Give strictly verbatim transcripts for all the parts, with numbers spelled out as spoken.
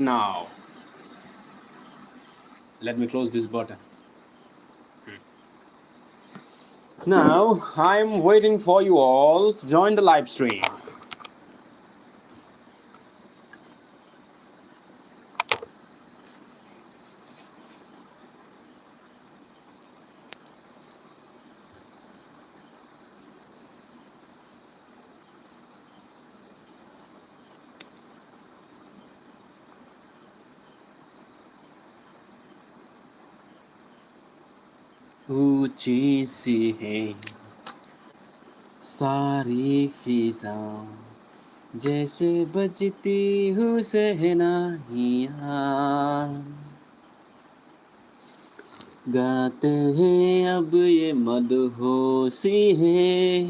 Now, let me close this button. Now, I'm waiting for you all to join the live stream. ऊंची सी है सारी फिजा, जैसे बजती हुई शहनाइयाँ। गाते हैं अब ये मदहोशी है,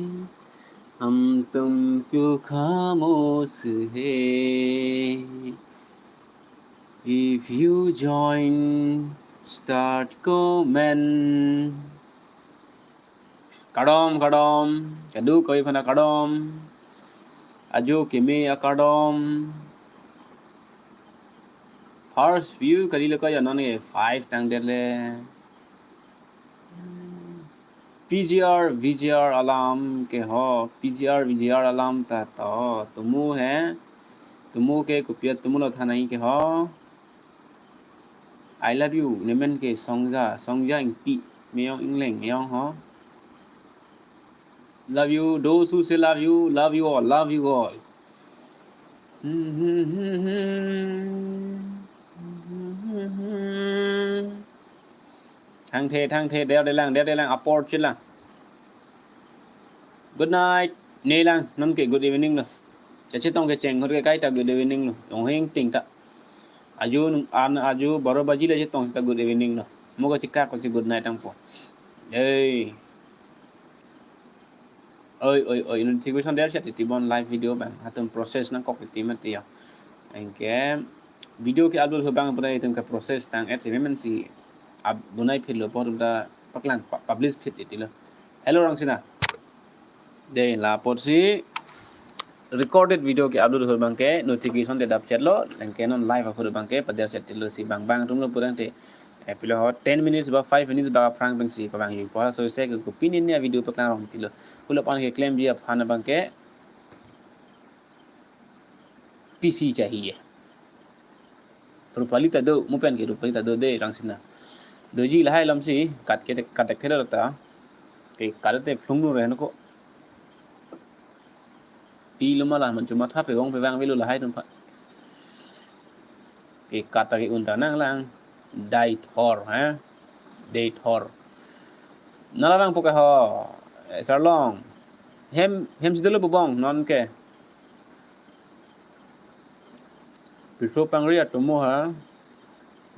हम तुम क्यों खामोश है। If you join, start comment. Kardom, kardom. Kadokave aphan akardom. Ajo keme akardom. First view kali lo ko ya non ke five tangdet le. P G R, V G R alam ke ho, P G R, V G R alam ta to, tumu he, tumu ke kopi atomo lo than nangji ke ho. I love you, nemen ke Songja, Songja Ingti, Meyong Ingleng, Meyong ho. Love you, those who say love you, love you all, love you all. Thangthe, thangthe, der delang, der delang, apor chilang. Good night, nelang, non ke good evening lo. Kachetong kecheng, hur ke kaita good evening lo. Yong heng ting ta. Ajo nung, an, ajo baro baji le chetong seta good evening lo. Mo kachikak kosi good night angpo. Hey. Oi, oi, oi, notification der chet titi bon live video abang. Atum process nangkok titi mati ya. Anke video ke upload ahut abang pura itum ke process tang et seven si up bunai phil lo por da paklang pu-, publish phit titi lo. Hello Rangsina. De la apotsi recorded video ke upload ahut abang ke notification de dap chet lo, anke non live ahut abang ke pader chet titi lo si bang bang atum lo pura te. Eh, pilo ho ten minutes ba five minutes ba aphrang pensi pabang yung pora so se ke kopine ne video paklang rong titi lo. Hula pan ke klemji aphan abang ke P C chahiye. Rupali ta do, mo pen ke Rupali ta do de Rangsina. Doji lahai alam si, kat ke kat thek thelo ta. Ke kat te phlung nu rehno ko. Pi lo mala man chuma tha pe wong pe wang velo lahai atum aphan. Ke kat ta ke un ta nanglang. Dai thor, ha? Dai thor. Nala lang po ke ho. Eh, Sarlong. Hem, hem si dolo bubong, non ke. Piso pangri atomo ha.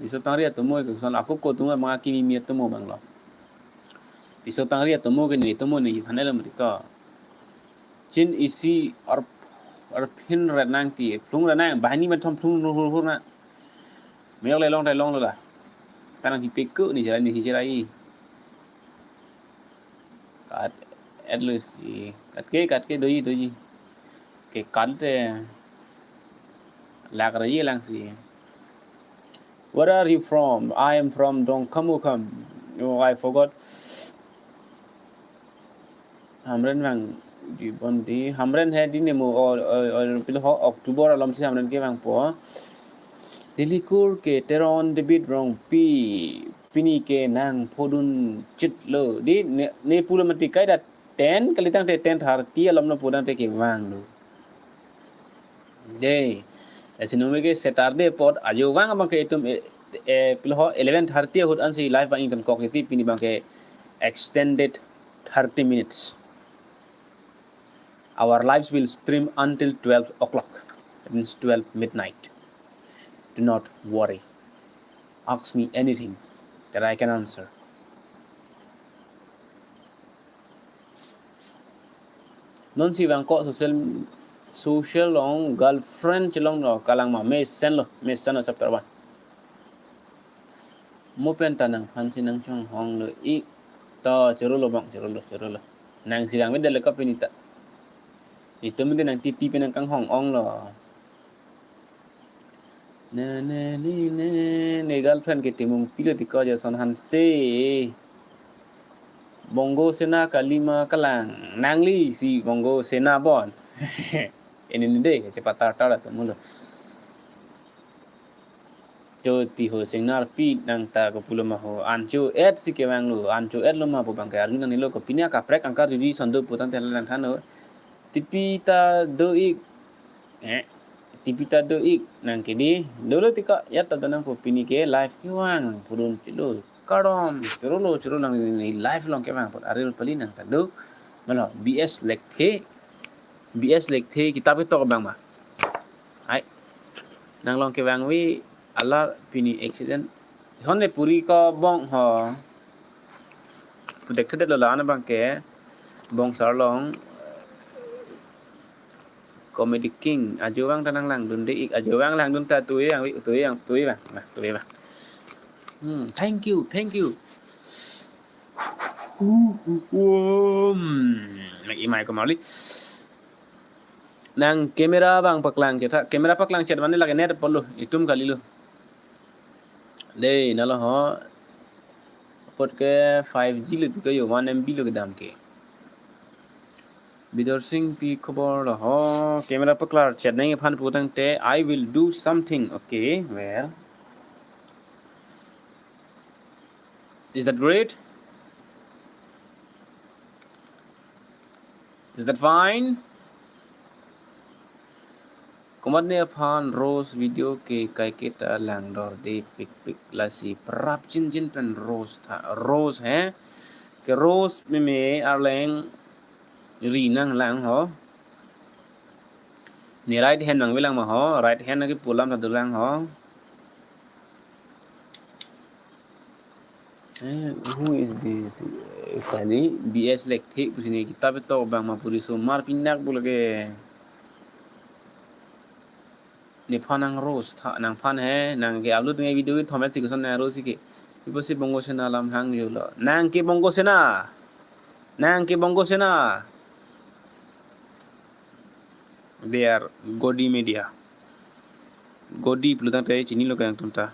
Piso pangri atomo ke son ako ko atomo manga kimi mi atomo abang lo. Piso pangri atomo ke ne atomo ne thanai lo mati ko. Chin isi ar, arphin ret nangji, phlung ret nang, banghini methom phlung hur hur hur na. Meyok le long ta long lo la. Tanang hi peko ni jera ni hi jera i. Kat, at least i. Kat ke, kat ke, doji, doji. Ke kat te. Lak raji lang si. Where are you from? I am from Dongkhamukham. Oh, I forgot. Hamren vang di bon di. Hamren he di nemu o, o, o, pilo ho October alom si Hamren ke vangpo. Delikur ke Teron David Rongpi. Pini ke nang phodun chit lo. Di ne, ne pulo mati kaita ten kalitangte ten thirty alom lo pudangte ke vang lo. De, esi nome ke Saturday apot ajo vang abang ke itum, eh, eh, pilo ho eleven thirty ahut ansi live abang ingtonkok titi pini abang ke extended thirty minutes. Our lives will stream until twelve o'clock. That means twelve midnight. Do not worry. Ask me anything that I can answer. Non si vangkok social, social along girlfriend chelong lo kalang ma mesen lo, mesen lo chapter one. Mo pen ta nangphan si nangchonghong lo i to choro lo bang choro lo choro lo. Nang si vang mede le kapini ta. Itum mede nang T P pen nangkanghong ong lo. Ne, ne, ne, ne, ne girlfriend ke Timungpi lo ti ko Jason Hanse. Bongo Sena kalima kalang. Nangli si Bongo Sena bon. Ini ni deh, cepat tar tar atau mulu. Jyoti ho Singnar pi nang ta ko pulo ma ho. Ancho et si kevang lo. Ancho et lo ma pu bang ke arju nang nilo ko pinya kaprek angkar juji sondo putang telan than ho. Tipi ta do ik. Eh, tipi ta do ik nang ke di. Dolo tika ya ta do nang po pini ke live kevang purun chilo. Karom, chorolo, chorolo nang ni live along kevang pon aril pali nang ta do. Malo, B S Lekthe, B S Lekthe kitab ketok bang ma. Hai. Nang along kevang ave alar pini accident. Hon le puri ko bong ho. Pu dek thedet lo la ana bang ke. Bong Sarlong. Comedy King. Ajo vang ta nang langdun de ik. Ajo vang langdun ta tui yang, tui yang, tui vang. Nah, tui vang. Hmm, thank you, thank you. Hmm, nang imai ko mali. Nang camera bang paklang chetha. Camera paklang chet mane lake net apot lo. Itum kali lo. Dei, nalo ho. Apot ke five G lo ti ko yo, one M B lo kedam ke. Bidor Singh pi khobor lo ho. Camera paklar chet nang iphan putang te, I will do something. Okay, well. Is that great? Is that fine? Komat ne aphan roast video ke kaiketa langdor de pikpik lasi prap chin chin pen roast tha, roast he. Ke roast meme arleng ri nang lang ho. Ne right hand nang velang ma ho, right hand nang ke pulam ta dolang ho. Eh, who is this? Eh, kali B S Lekthe pusi ne kitab to bang ma puri sumar pinyak bu lake. Nephan nang roast tha, nangphan he, nang ke upload nge video ke thomet si koson nang roast si ke. Ipo si Bongo Sena alam hang yo lo. Nang ke Bongo Sena. Nang ke Bongo Sena. They are Godi media. Godi pulutang te chinilo kang tumta.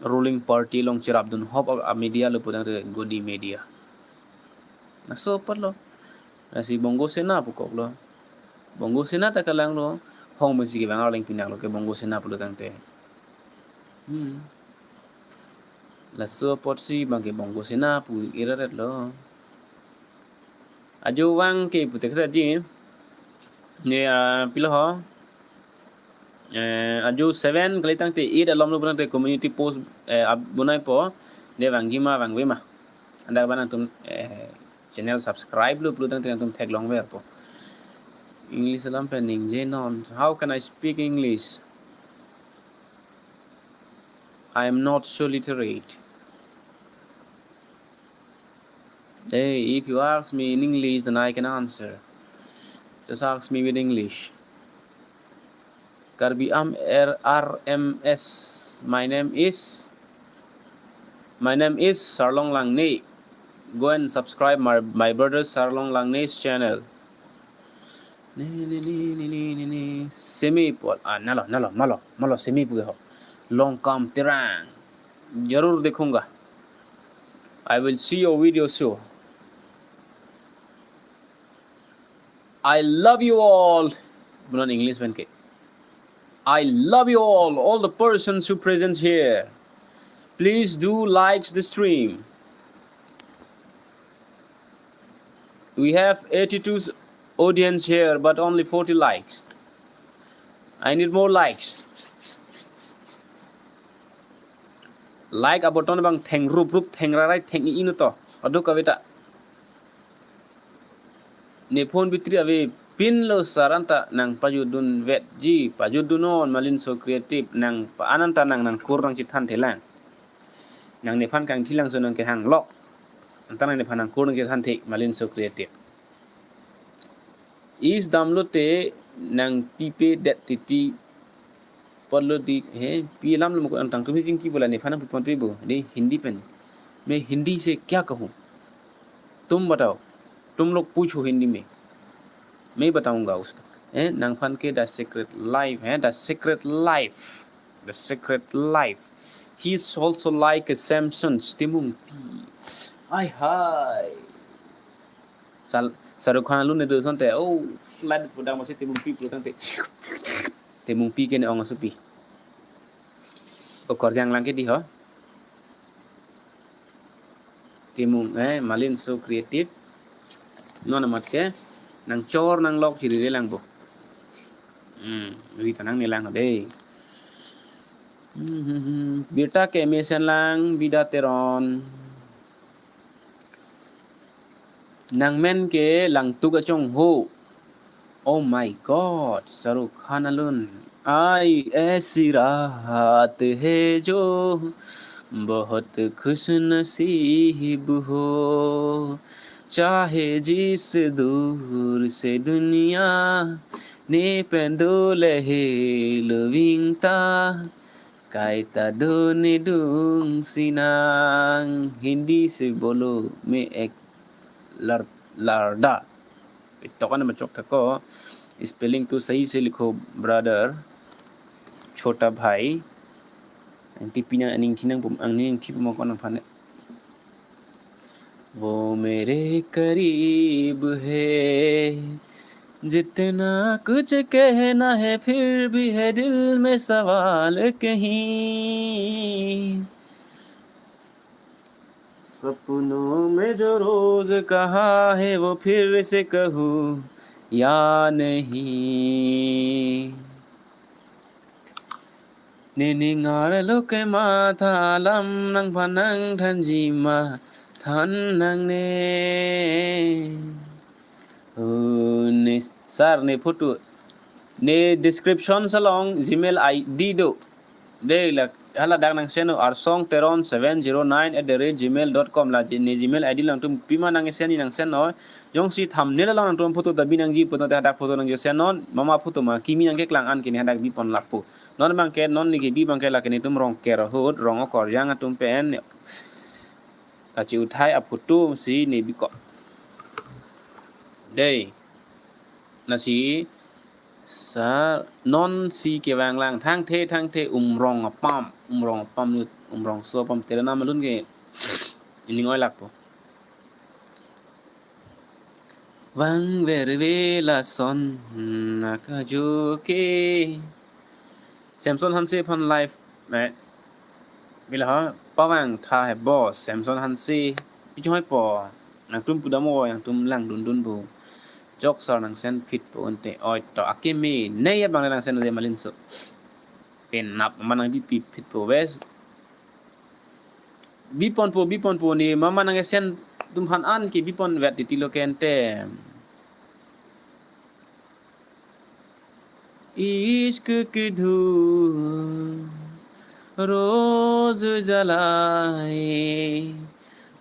Ruling party along cherapdun hop a media lo pulutang te Godi media. Laso apot lo. Lasi Bongo Sena pukok lo. Bongo Sena ta kalang lo. Hong mesi ke bang arleng pinak lo ke Bongo Sena pulutang te. Hmm. Laso apot si bang ke Bongo Sena pu iraret lo. Ajo vang ke putek ta ji. Ne, ah, pilo ho. Eh, ajo seven kali tang te eight alom lo pulutang te community post, eh, ap-, bunai po. Ne vangji ma vangve ma. Anda bang nangtum, eh, channel subscribe lo pulutang te nangtum theklongver po. English alam pen ningje non. How can I speak English? I am not so literate. Hey, if you ask me in English, then I can answer. Just ask me with English. Karbi Am R M S. My name is, my name is Sarlong Langne. Go and subscribe my, my brother Sarlong Langne's channel. Ne, ne, ne. Semi pu, ah, nalo, nalo, malo, malo Semi pu ho. Longkam Terang. जरूर देखूंगा. I will see your video soon. I love you all. Bunan English pen ke. I love you all, all the persons who present here. Please do likes the stream. We have eighty-two audience here, but only forty likes. I need more likes. Like a button bang theng rup rup theng rarai theng i inu to. Adu kaveta. Ne phone battery ave pin lo sar anta nang pajutdun vetji, pajutdun non Malinso Creative nang pa ananta nang nangkur nangchethan thelang. Nang nephan kangthi langso nang kehang lok. Anta nang nephan nangkur nangchethan the Malinso Creative. Is damlo te nang pipe det titi. Polo di, he, pi lam lo mo ko ang tangtum hi jingki bola nephan nangpupon pe bo. Di Hindi pen. मैं हिंदी से क्या कहूँ? तुम बताओ। तुम लोग पूछो हिंदी में। मैं बताऊंगा उसका। Eh, nangphan ke The Secret Life, eh, The Secret Life. The Secret Life. He's also like a Samson, Timungpi. Ai hai. Sal, Shahrukh Khan alun ne do asonte, oh, flight pudang masih Timungpi pudang te. Timungpi ke ne ong asopi. Okorjang lang ke di ho. Timung, eh, Malin so creative. Non amat ke nangchor nanglok chiri lang bo. Hmm, ri tanang ne lang dei. Hmm, hmm, hmm. Birta ke mesen lang Bida Teron. Nangmen ke Langtuk Achong ho. Oh my God, Shahrukh Khan alun. Ai aisi raat hai jo bahut khush nasib ho, chahe jis dur se duniya ne pen dole helo vingta, kaita do ne dungsi nang. Hindi se bolo, main ek lar-, larda. Itok an machok thako. Spelling to sahi se likho, brother. Chota bhai. Ang tipi na aning thinang pum, ang ning thi pum ko nangphan. वो मेरे करीब है, जितना कुछ कहना है, फिर भी है दिल में सवाल कहीं। सपनों में जो रोज कहा है, वो फिर से कहूँ या नहीं। Nening arlo kematha alam nangphan nangthanji ma than nangne. Oh, ne sir, ne photo, ne description along Gmail I D do. Dei la, hala dak nangseno, Arsong Teron seven zero nine at the rate gmail dot com la, ne Gmail I D along nangtum pima nang send, nang send noi. Jongsi thumbnail along nangtum photo ta bi nangji pu tangte hadak photo nangji send non, mama photo ma kimi nangkeklang an ke ne hadak bi pon lapu. Non abang ke, non ne kebi abang ke la ke netum Rongker ahut, rong okorjang atum pen ne kachi uthai aphoto si ne biko. Dei. Lasi sir, non si kevang lang thangthe thangthe Umrong apam, Umrong apam lut, Umrongso apam Teron alun ke ining oi lakpo. Vangverve lason akajo ke. Samson Hanse aphan live, eh, bila ha, pavang tha he boss, Samson Hanse, pi choi po, nangtum pudam o, nangtum langdundun bo. Jok sir nang send phit po ante, oi to akimi, ne ya bang nang send de Malinso. Penap mama nang bi pi phit po wes. Bi pon po, bi pon po, ne mama nang send atum aphan an ke bi pon vet titi lo ke ante. इश्क की धूप रोज जलाए,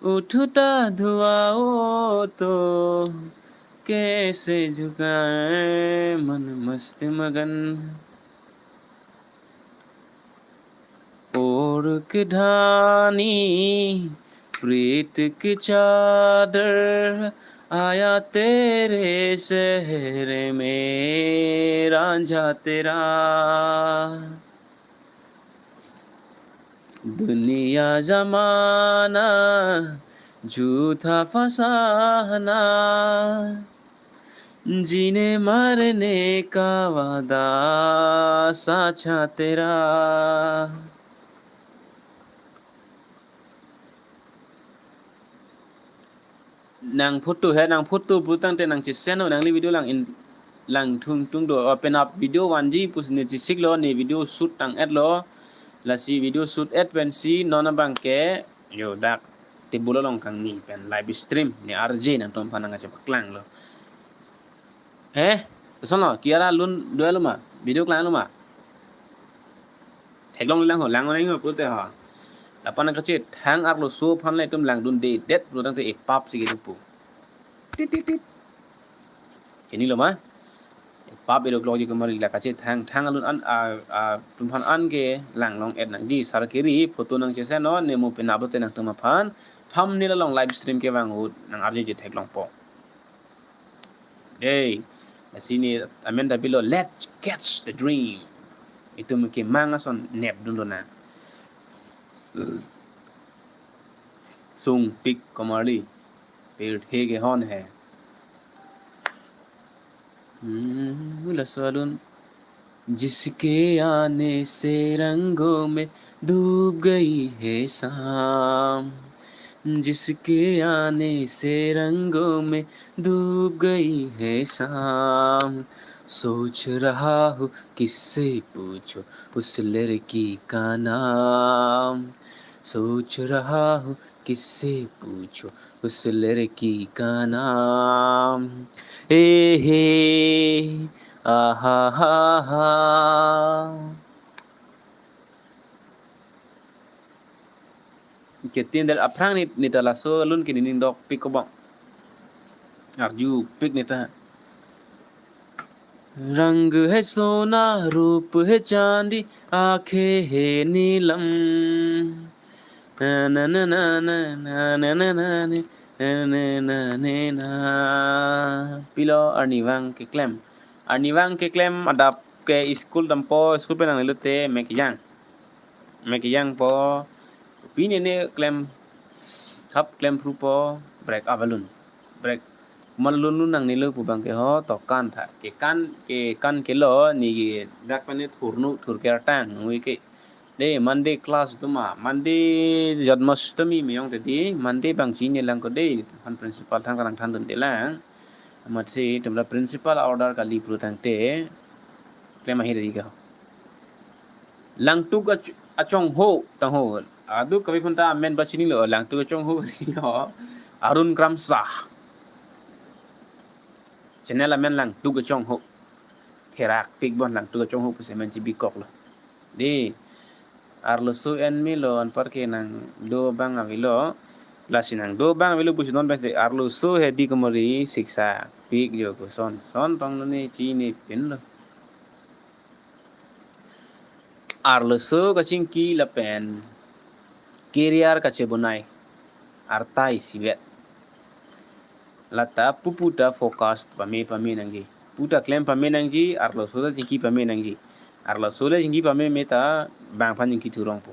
उठता धुआं वो तो कैसे झुकाए, मन मस्त मगन। ओढ़ के धानी प्रीत की चादर, आया तेरे शहर में रांझा तेरा। दुनिया जमाना झूठा फसाना, जीने मरने का वादा साचा तेरा। Nang photo he, nang photo pu tangte nang chesend o, nangli video lang in, lang thung tung do, o penap video vanji pusi ne chesik lo, ne video shoot tang et lo, lasi video shoot et pensi non abang ke, yo dak table along kangni pen live stream, ne R J nangtum aphan nang kachepaklang lo. He? Koson lo, kiara lun dua lo ma? Video klang lo ma? Theklong lang ho, lang nang ho pute ho. Lapen kachethang arloso aphan le itum langdunde det, lo tangte epap si kedo pu. Tit, tit, tit. Kini lo ma? Epap edo klok ji kemari la kachethang, thang alun an, a, a, atum aphan an ke langlong et nangji, sar kiri, photo nang chesend non, ne mo penap lote nangtum aphan, thumbnail along live stream kevang ahut, nang R J je theklong po. Dei, Lasi ne amen ta pilo, "Let's catch the dream." Itum kemang ason nepdun lonang. Sungpik komarli. Pirthe kehon he. Hmm, laso alun. जिसके आने से रंगों में डूब गई है शाम, जिसके आने से रंगों में डूब गई है शाम, सोच रहा हूँ किससे पूछो उस लड़की का नाम, सोच रहा हूँ किससे पूछो उस लड़की का नाम। ए हे, आहा हा हा। Ketin del aphrang ne, ne ta laso alun ke nening dokpik kobang. Arjupik ne ta. रंग है सोना, रूप है चांदी, आंखें है नीलम। Na, na, na, na, na, na, na, na, na, ne, na, na, na, ne, na. Pilo arnivang keklem. Arnivang keklem adap ke school dampo, school pen nanglilote mek kejang. Mek kejangpo. Pine ne klem, hap klem phrupo, break up alun. Break. Malun lun nangnelo pu abang ke ho, tokan tha. Kekan, kekan kelo, ne ke dak pane thurnu, thur kertang, nui ke. De, Monday class atum a, Monday Janmashtami meyong tadi, Monday bang chini lang ko de, han principal thang karang thandun de lang. Amatsi, tumra principal order kali pru tangte, klem ahi tadi ka. Langtuk ach-, achongho, tangho. Adu kabi phun ta amen ba chinilo, Langtuk achongho, lo. Arun Kramsa. Channel amen Langtuk achongho. Therak pikbon Langtuk achongho pusi amen chibikoklo. De, arloso en melo anparke nangdo abang avelo. Lasi nangdo abang avelo pusi non bes de arloso he di komori siksa pik jo koson. Son tong ne chinipinlo. Arloso kachingki lapen career kachebonai arta isivet. Lata pupu ta focus pame pame nangji. Pu ta klem pame nangji, arloso ta chingki pame nangji. Arloso le chingki pame me ta bang aphan chingki thurongpo.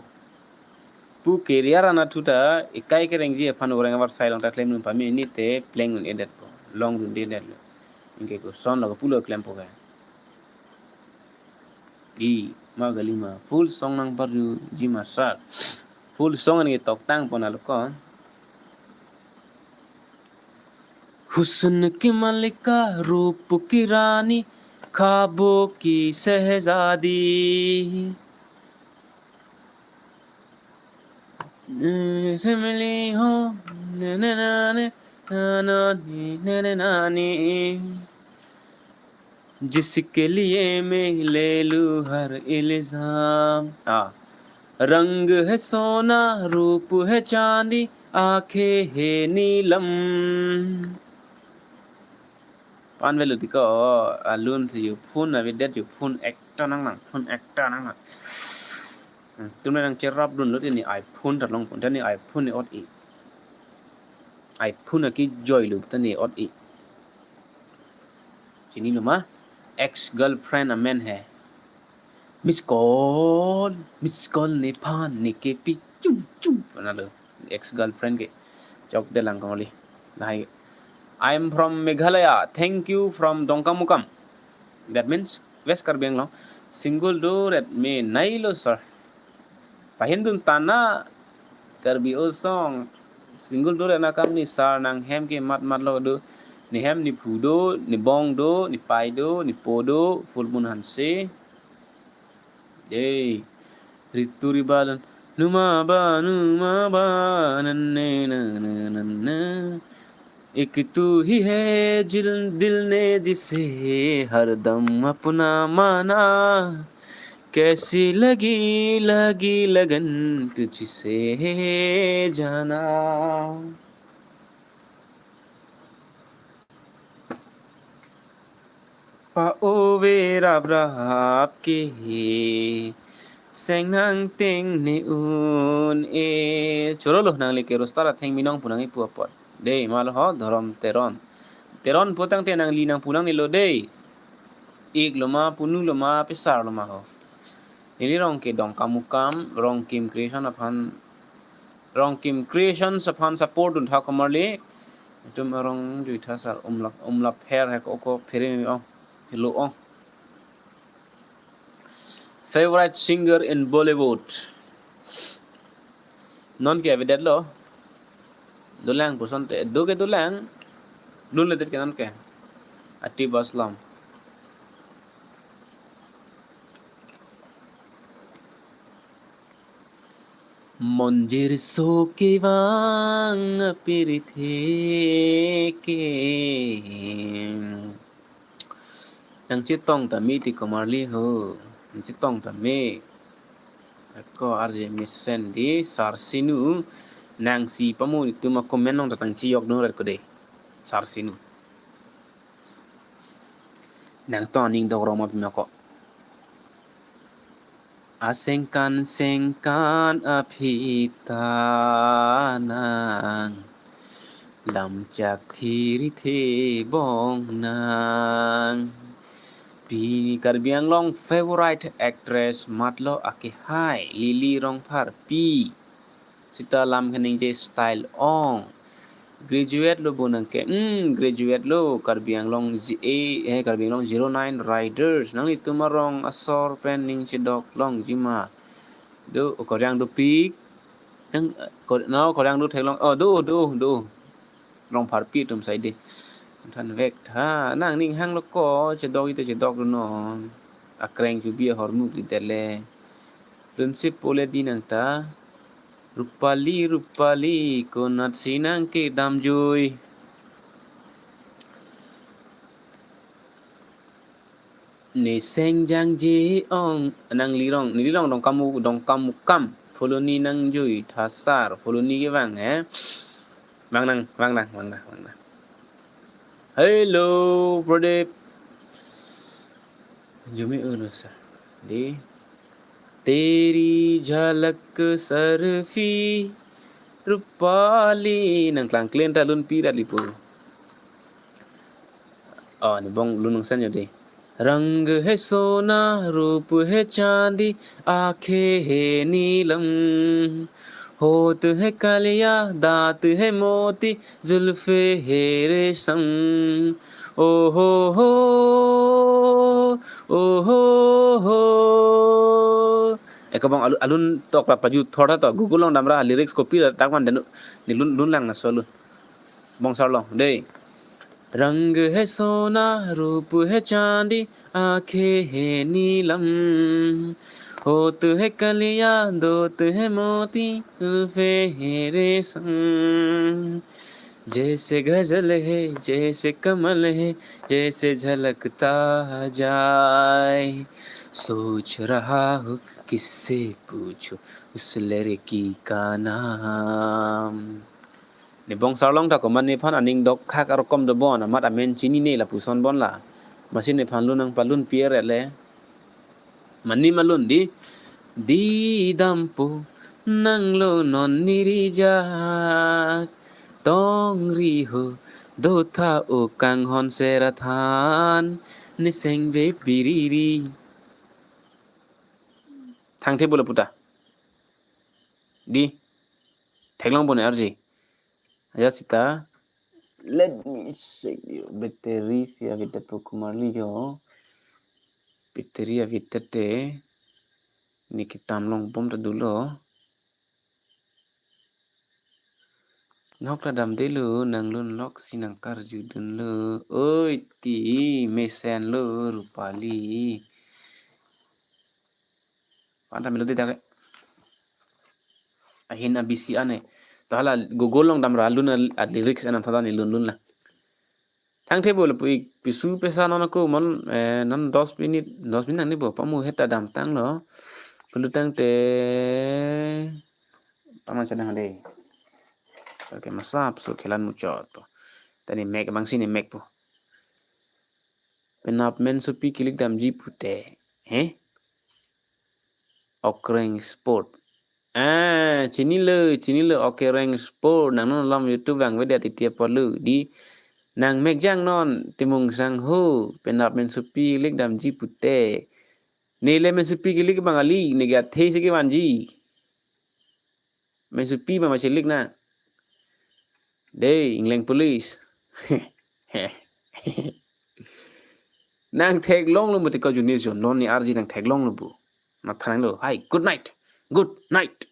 Pu career anatthu ta ekai kerengji aphan orang avar sai along ta klemdun pame, ne te plengdun-edetpo, longdun-edetlo. Anke koson lo pulo klempo ke. I, ma gali ma. Full song nangparjuji ma sir. Full song an ke toktang pon alo ko. हुस्न की मलिका, रूप की रानी, ख्वाबों की शहजादी। से मिली हो, ने, ने, नाने, नाना, ने, ने, ने, नानी। जिसके लिए मैं ले लूं हर इल्जाम। हाँ। रंग है सोना, रूप है चांदी, आंखें है नीलम। Pan velu tiko, alun si yo phone avedet yo phone ekta nang nang, phone ekta nang nang. Hmm, tum nang cherapdunlo tini iPhone ta longpon, tini iPhone ni ot-i. iPhone akijoilo tini ot-i. Chinilo ma, ex girlfriend amen he. Miss call, miss call nephan nekepi, chup, chup, analo. Ex girlfriend ke. Chokdelang kongli. Lahai. I am from Meghalaya. Thank you from Dongkamukam. That means West Karbi Anglong. Single do ret me nailo sir. Pahindun tana Karbi o song. Single do ret na kam ni sir nanghem ke mat matlo do. Nehem nephu do, nebong do, nepei do, nepo do, Fulmun Hanse. Dei. Ritu ribalan. Numa ba, numa ba, nanne, na, na, na, na. एक तू ही है जिल-, दिल ने जिसे हरदम अपना माना। कैसी लगी, लगी लगन तुझसे जाना। Pa-o-ve rap rap ke he. Seng nang ting ne un-e. Chorolo nangli ke roaster atheng binong pu nang-ipu apot. Dei, malo ho, Dhorom Teron. Teron pu tangte nangli nangpu nangnelo dei. ik loma, punu loma, pisar loma ho. Neli Rongke Dongkamukam, Rongkim Creation aphan, Rongkim Creation aphan support dun tha komarli. Itum arong juitha sar umlap, umlap her hek oko phere ong, helo ong. Favorite singer in Bollywood. Non ke avedetlo. Dolang puson te, do ke dolang. Dun ledet ke non ke. Atif Aslam. Monjir so kevang apirthe ke. Nangchetong tame ti komarli ho. Nangchetong tame. Ako arje mesen di Sar Sinu. Nangsi pamu itum a-comment nong tatang chiyok dong ret kode. Sar Sinu. Nangtong aning dok rong ma pima ko. Asengkan sengkan aphi ta nang lamchak thiri the bong nang. Pini Karbi Anglong favorite actress matlo ake hai Lily Rongpharpi. Sita lam khaningje style ong. Graduate lo bo nang ke. Hmm, graduate lo Karbi Anglong G A, eh, Karbi Anglong zero nine Riders. Nanglitum arong asor pen ning chedok longji ma. Do, o Koryang dopik. Nang, eh, Kor-, nang Koryang do theklong. Oh, do, do, do. Rongpharpi atum saide. Thanvek tha, nangning hanglo ko, chedok ite chedok dunnon. Akreng chubi ahormu di dele. Lunsip pole di nang ta. Rupali, Rupali, konatsi nang kedam jui. Niseng jangje ong, nangli Rong, neli Rong Dongkamu, Dongkamukam. Follow ni nang jui, thasar, follow ni kevang, eh. Vang nang, vang nang, vang nang, vang nang. Hello, Pradip. Jumi unu sa. Di. Teri jhalak sarfi Rupali. Nang klangklen ta lun pi ra lipo. Oh, ni bong lun nang sen yo di. Rang hai sona, roop hai chandi, aankhein hai neelam. Hot hai kaliya, daant hai moti, zulfe hai resham. Oh ho ho, oh ho ho. Eko bong alun, alun tok ra paju thor tha to, Google along damra lyrics copy ra tak van denu, ni lun, lun lang na so lun. Bong Sarlong, dei. Rang hai sona, roop hai chandi, aankhein hai neelam. Hot hai kaliya, daant hai moti, zulfe hai resham. Jaise ghazal hai, jaise kamal hai, jaise jhalakta jaye. Soch raha hu, kisse puchu, us ladki ka naam. Ni Bong Sarlong ta komat nephan aning dok khak arokom do bon, amat amen chinine lapuson bon la. Masi nephan lun nang palun pi re le. Mani malun di. Di dampo nanglo non nerijak. Tongri ho dotha o kanghon serathan. Niseng ve piriri. Thangthe bula puta. Di. Theklong bone arji. Aja sita. Let me check your battery si avi tepu komarli jo. Battery avi tete. Ni kitam long bom ta dolo. Nok ta damdelo, nang lun lok si nang karju dunlo. Oi, ti, mesenlo, Rupali. Panta melodi dak. Ahin abisi ane. To hala Google along damra lun a, a lyrics anam thada ni lun lun la. Thangthe bol pu ik pisu pesa non ako mon, eh, non dos minute, dos minute ni bo pamu heta damtanglo. Pelutang te paman chadang dei. Oke, masa so khelan muchot po. Tani mic abang si ni mic po. Penap men sopi kilik damji pute. He? Okreng Sport. Ah, chinilo, chinilo Okreng Sport. Nang non alam YouTube vangvedet titi apotlo. Di Nang mekjang non Timung Sangho, penap mensopi lik damji pute. Nele mensopi kilik bang ali, neke athe si kevanji. Mensopi ma machilik na. Dei, Ingleng police. Nang theklonglo mati ko Junior John, non ni arji nang theklonglo bu. Mathananglo. Hi, good night. Good night.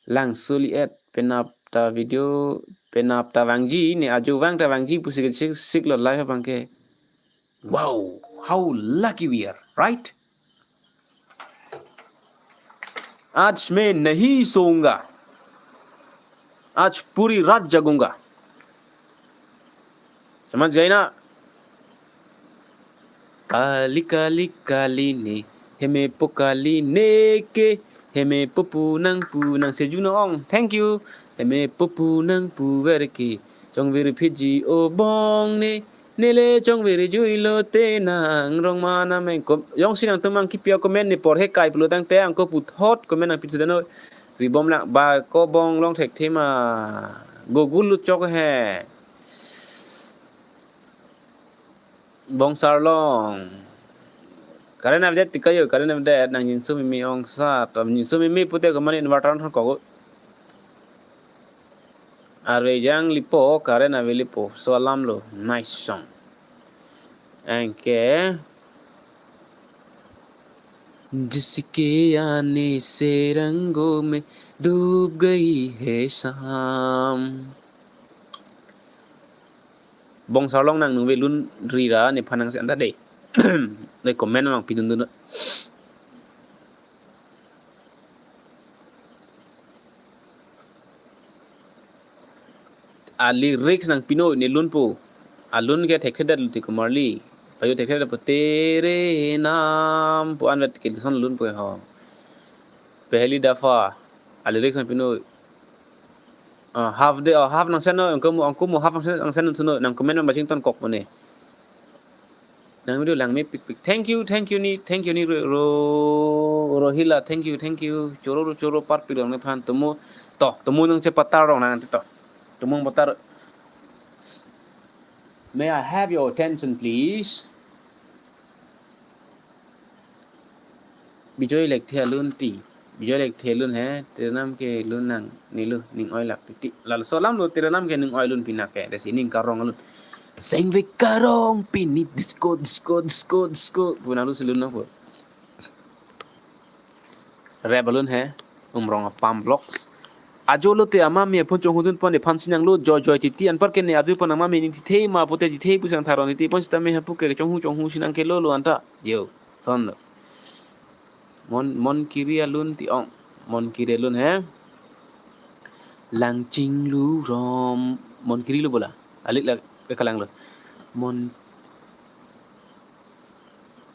Lang suli et penap ta video, penap ta vangji, ne ajo vang ta vangji pusi kechik siklo live abangke. Wow, how lucky we are, right? आज मैं नहीं सोऊंगा, आज पूरी रात जगूंगा। समझ गए ना? Kali, kali, kali ne, hemepo kali neke, hemepo pu nang pu nang Sejuno Ong. Thank you. Hemepo pu nang puver ke, chongvir phitji obong ne, nele chongvir juilo te nang rong mana meng kom. Jongsi nangtum nangkipi a-comment ne porhe kai pulo tangte angko puthot comment nangpi thudan noi. Ribom lang ba ko bong long thekthe ma. Gogul lut chok he. Bongsarlong. Current avedet ti kayo, current avedet nang jinsu mimi ongsa, tam jinsu mimi pute ko mane inverter thon kok. Are jang lipo, current ave lipo, so alam lo, nice song. Anke, जिसके आने से रंगों में डूब गई है शाम। Bongsarlong nang nungve lun rira nephan nang se anta dei. Dei comment nang pidun dun. A-lyrics nangpinoi ne lunpo. Alun ke thekthedet luti kumarli. Payo thekthedet po tere nam po anvet ke lison lunpo ho. Pehli dafa. A-lyrics nangpinoi. Ah, half de, ah, half nang send no, angko mo, angko mo half nang send, nang send no, nang comment nang baching ton kok po ne. Nang video lang mepikpik. Thank you, thank you ni, thank you ni Ro, Ro, Rohila, thank you, thank you. Choro ro choro parpik long nephan tumu. To, tumu nang chepatar rong nang to. Tumu patar. May I have your attention, please? Bijoy Lekthe alun ti. Bijoy Lekthe alun he, Tiranam ke lun nang, nilu, ning oi lak titi. Lalu so alam lo Tiranam ke ning oi lun pinake, desi ning karong alun. Sengve karong pini disco, disco, disco, disco. Puna lu silun na po. Rap alun he, Umrong Apam Vlogs. Ajo lote amami aphun chonghudun pon ephan sinang lo, joy joy titi anpar ke ne ajo pon amami ning tithe ma pote tithe pusang tharon titi pon sitame hapu ke chonghu chonghu sinang ke lo lo anta. Yo, son lo. Mon, Mon Kiri alun ti ong. Mon Kiri alun he. Langching lu rom. Mon Kiri lo bola. Alik la ke kalang lo. Mon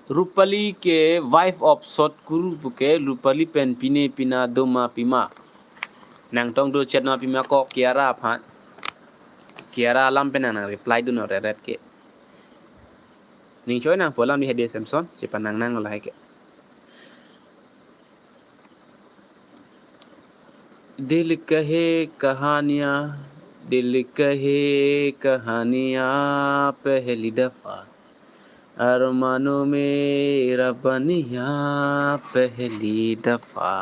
Rupali ke wife of Sot Kuru puke Rupali pen pine pina doma pima. Nangtong do chat nama pima ko Kiara aphan. Kiara alam pen nang reply dun ore ret ke. Ning choi nang polam di hede Samson, sipan nang nang lahai ke. दिल कहे कहानियां, दिल कहे कहानियां पहली दफा, अरमानों में रबनिया पहली दफा.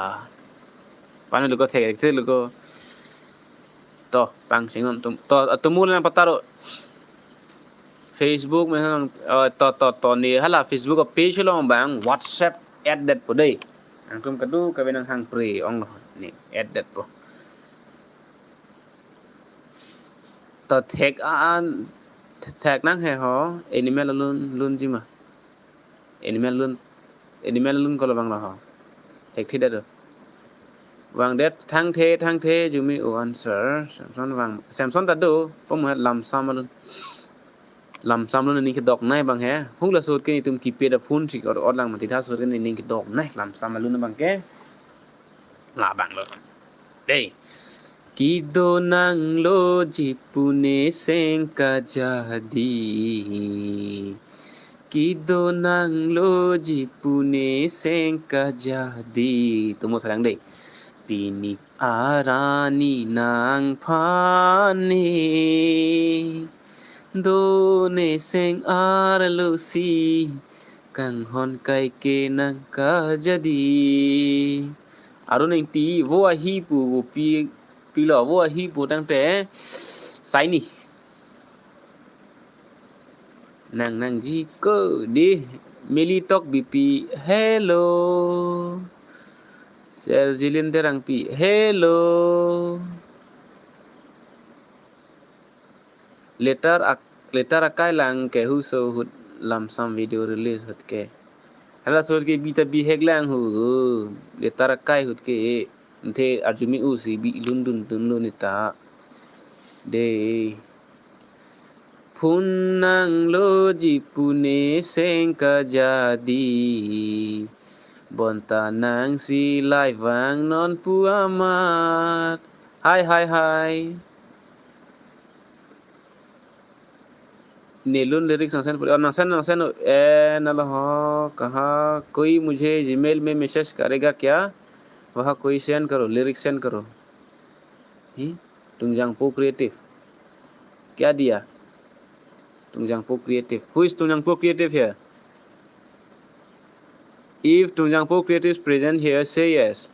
Panu luko thek thek luko. To, pang singon tum. To, tumu lang pataro. Facebook me nang, eh, to, to, to, ne hala Facebook page along bang WhatsApp add det po dei. Nangtum kadu kave nanghang pre ong lo ne add det po. To thek an thek nang he ho animal alun lunji ma. Animal alun, animal alun ko lo bang lo ho. Thek thi det do. Vangdet thangthe thangthe jumi o answer. Samson vang, Samson ta do, pom lamsam alun. Lamsam alun ning kedok nai bang he. Hula sot ke netum keypad aphone si or, or lang mati tha sot ke ning kedok nai lamsam alun bang ke. La bang lo. Dei. Kedo nangloji pune sengka jadi. Kedo nangloji pune sengka jadi. Tumo sarang dei. Pini arni nangphan ne. Done seng arlo si kanghon kaike nang kajadi. Arun Engti, vo ahi pu, vo pi, pilo, vo ahi pu tangte saini. Nang nangji ko di Meli Tokbipi, hello. Serjilin Terangpi, hello. Letter ak-, letter akai lang ke huso ahut lamsam video release ahut ke. Hala ahut ke bita bihek lang hu, hu. Letter akai ahut ke, ante arjumi usi bi lundun dunlo neta. De. Phone nangloji pune seng kajadi. Bonta nangsi live vangnon pu amat. Hai, hai, hai. Nelun lyrics nang send puri. Oh, nang send, nang send. Eh, nalo ho, kaha, koi mujhe Gmail mein message karega kya? Waha koi send karo, lyrics send karo. Hi? Tungjangpo Creative. Kya diya? Tungjangpo Creative. Who is Tungjangpo Creative here? If Tungjangpo Creative is present here, say yes.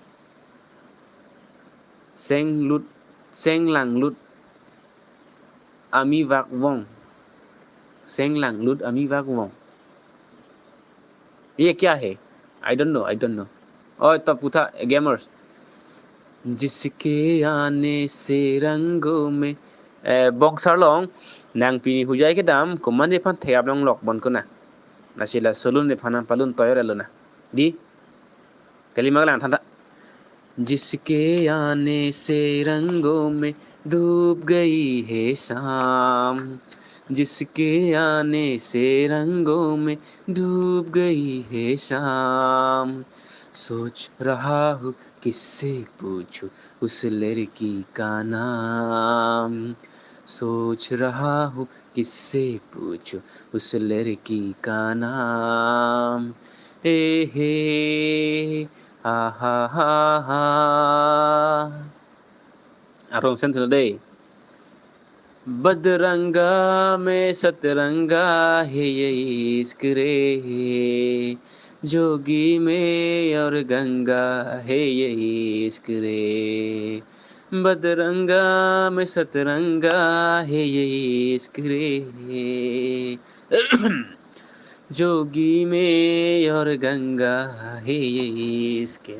Seng lut, seng lang lut. Ami vak vong. Seng lang lut ami vak vong. Ye kya hai? I don't know, I don't know. Oh, to putha gamers. Jiske aane se rango mein, eh, Bongsar along, nang pini hujai kedam, komat nephan theyap longlok bon kona. Lasi la solun nephan nangpalun toyor elo na. Di? Kali ma lang than tha. जिसके आने से रंगों में डूब गई है शाम, जिसके आने से रंगों में डूब गई है शाम। सोच रहा हूँ किससे पूछूं उस लड़की का नाम, सोच रहा हूँ किससे पूछूं उस लड़की का नाम। ए हे, आ हा हा हा। Arong sen seno dei. बदरंगा में सतरंगा है ये इश्क रे, जोगी में और गंगा है ये इश्क रे। बदरंगा में सतरंगा है ये इश्क रे, जोगी में और गंगा है ये इश्क।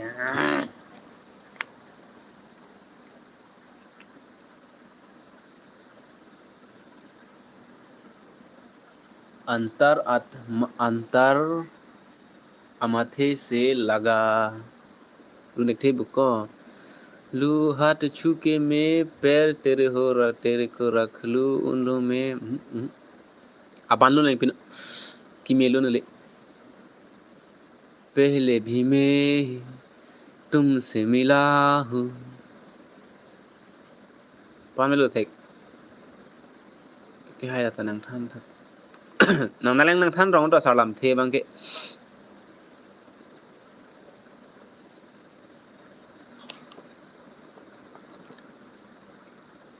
अंतर आत्म, अंतर अमाथे से लगा। Lu nek the buko. Lu haath chhu ke main pair tere ho ra, tere ko rakh lu un lo main. Hmm, hmm. Aban lo nang pin. Kimelo nale. पहले भी मैं तुमसे मिला हूँ. Pamelo thek. Ke hai lata nang than than. Nang naleng nang than rong to asarlamthe abang ke.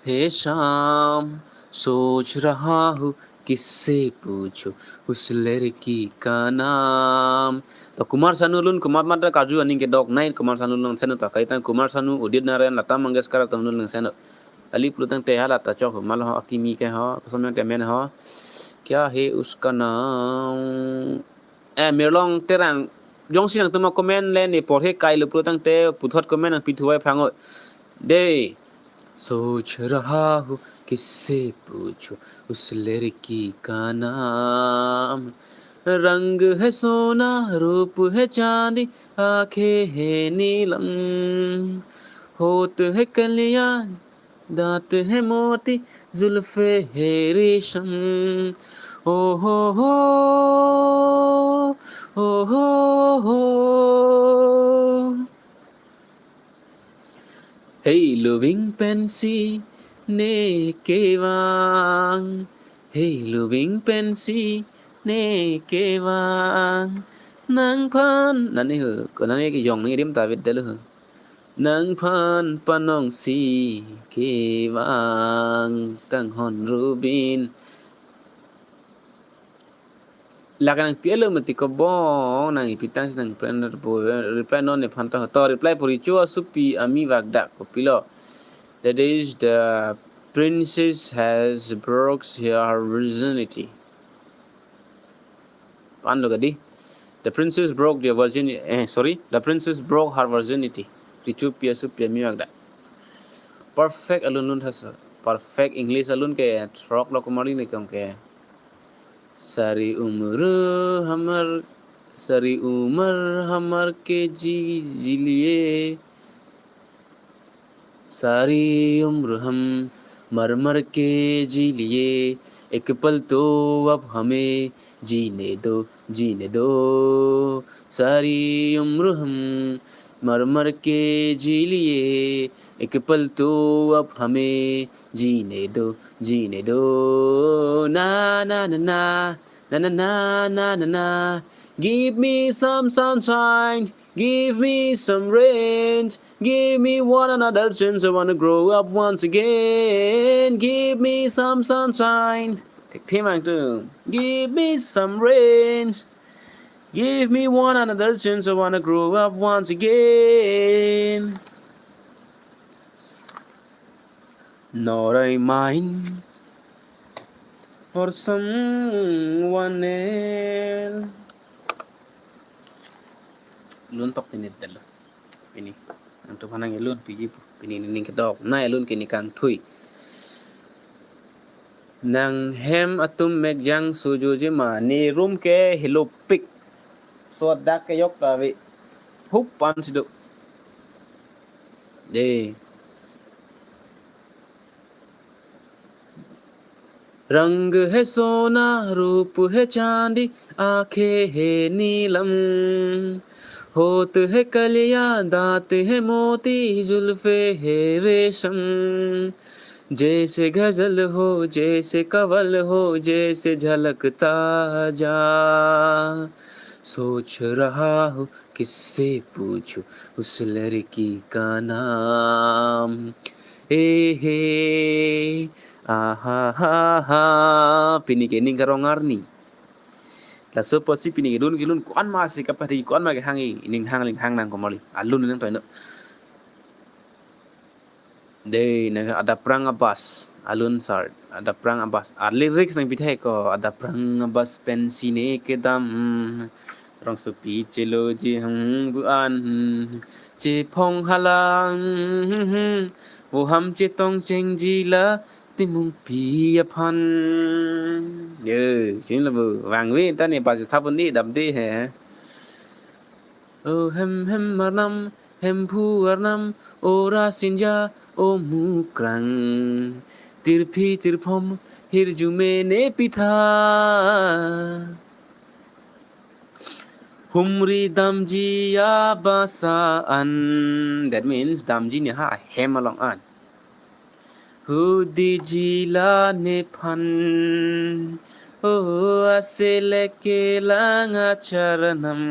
हे शाम, सोच रहा हूँ किससे पूछूं उस लड़की का नाम. To Kumar Sanu alun, Kumar mata karju aning kedok nai, Kumar Sanu alun seno ta, kaita Kumar Sanu, Udit Narayan, Lata Mangeshkar atum alun seno. Kali pulo tangte hala ta chok ho, mal ho, akimi ke ho, kosom yang temen ho. Kya hai uska naam? Eh, Mirlong Terang, jongsi nangtum a-comment le ne porhe kailo pulo tangte, puthot comment nangpi thuai phango. Dei. सोच रहा हूँ किससे पूछूं उस लड़की का नाम. रंग है सोना, रूप है चांदी, आंखें है नीलम. होठ है कलियां, दांत है मोती, जुल्फे है रेशम. ओ हो हो, ओ हो हो. Hei lubing pensi ne kevang, hei lubing pensi ne kevang. Nangphan, nani ho, ko nani ke jong ni rim ta vet delu ho. Nangphan panongsi kevang, kanghon rubin. Lake nangpi-elo mati ko bong, nang ipi tangsi nang reply non, reply non nephan ta hoto, reply pu Richo asupi amivak dak kopilo. That is the princess has broke her virginity. Pando kadi. The princess broke their virginity. Eh, sorry. The princess broke her virginity. Richo pi asupi amivak dak. Perfect alun lun tha sir. Perfect English alun ke throk lo kumari ni kam ke. सारी उम्र हमर, सारी उम्र हमर के जी, जी लिए। सारी उम्र हम मर मर के जी लिए। एक पल तो अब हमें जीने दो, जीने दो। सारी उम्र हम मर मर के जी लिए। एक पल तो अब हमें जीने दो, जीने दो। ना, ना, ना, ना। Na na na na na na. Give me some sunshine. Give me some rains. Give me one another chance. I wanna grow up once again. Give me some sunshine. Thekthe mang tu. Give me some rains. Give me one another chance. I wanna grow up once again. Nor I mind for someone else. Lun tok tinit dalo. Pini. Nangtum aphan nang lun piji pu. Pini ning kedok. Na lun kini kangthui. Nang hem atum mek jang suju jima. Ne room ke helopik. So dak ke yok ta ave. Hup pan sido. De. रंग है सोना, रूप है चांदी, आंखें है नीलम। होंठ है कलियां, दांत है मोती, जुल्फे है रेशम। जैसे गजल हो, जैसे कंवल हो, जैसे झलक ताजा। सोच रहा हूँ, किससे पूछूं उस लड़की का नाम? ए हे, aha ha ha. Pini ke ning karong arni. Laso apotsi pini kelun kelun ko-an ma si kapathe, ko-an ma kehang, ining hang ling hang nang komali. Alun nang toino. Dei, nang Adaprang Abbas, alun sir, Adaprang Abbas. A lyrics nang pithai ko, Adaprang Abbas pensi ne kedam, rongsopi cheloji hang bu an, chephong halang, vuham chetong chengji la, timungpi aphan. Yo, sini labu, vangve, tani pas thabun di, dam di he. O hem hem arnam, hemphu arnam, ora sinja, o mukrang. Tirphi tirphom, hirjume ne pitha. Humri damji abasa an. That means, damji ne ha hem along an. Hudiji la nephan, o asele kelang acharanam,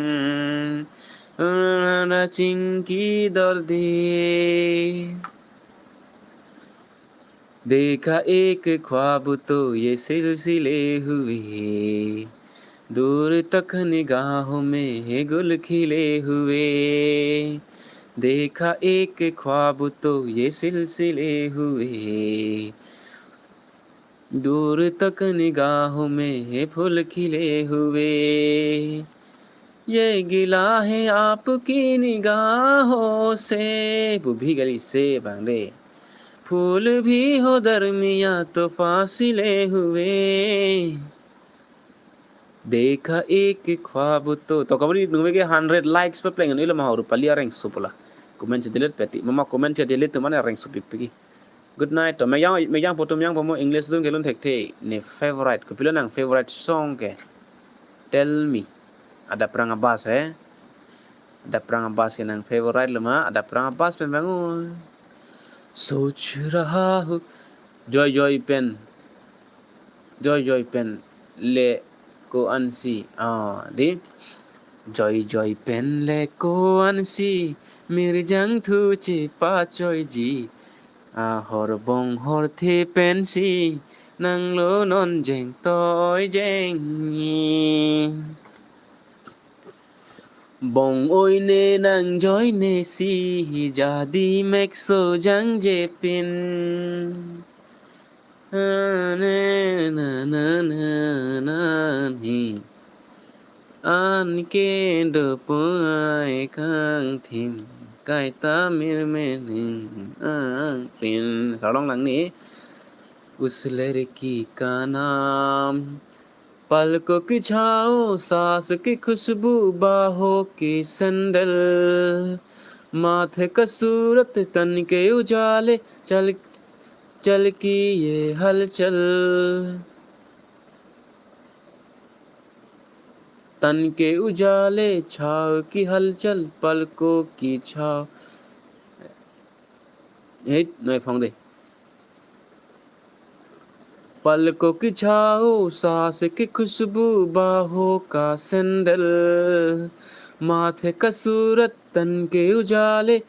na chingki dorde. देखा एक ख्वाब तो ये सिलसिले हुए, दूर तक निगाहों में गुल खिले हुए। देखा एक ख्वाब तो ये सिलसिले हुए, दूर तक निगाहों में फूल खिले हुए। ये गिला है आपकी निगाहों से, pu bhi gali se bang de. फूल भी हो दरमिया तो फासिले हुए। देखा एक ख्वाब तो. To kabri nungve ke hundred likes pe pleng ilo ma, Rupali areng supula. Comment si delete peti. Mama comment si delete tu mane areng supi piki. Good night. To mejang mejang pu atum jang pamo English dun kelun thekthe. Ne favorite. Kopilo nang favorite song ke? Tell me. Adaprang Abbas eh. Adaprang Abbas ke nang favorite lo ma. Adaprang Abbas pen bangun. सोच रहा हूँ. Joy joy pen. Joy joy pen le ko-ansi. Ah, di. Joy joy pen le ko-ansi. Mirjang thu chepachoiji. Ahor bong horthe pensi nanglo non jeng toi jeng ni. Bong-oi ne nang joi ne si jadi mekso jangjepin. Na, na, na, na, na, na, hi. Anke dopo ai kangthim kaita mirmening angpin. Sarlong lang ni. उस लड़की का नाम पलकों की छाँव, सांस की खुशबू, बाहों की सैंडल, माथे का सूरत, तन के उजाले, चल, चल की ये हलचल। तन के उजाले, छाँव की हलचल, पलकों की छाँव। Hei, noi phong de. पलकों की छाँव, सांस की खुशबू, बाहों का सैंडल, माथे का सूरत, तन के उजाले,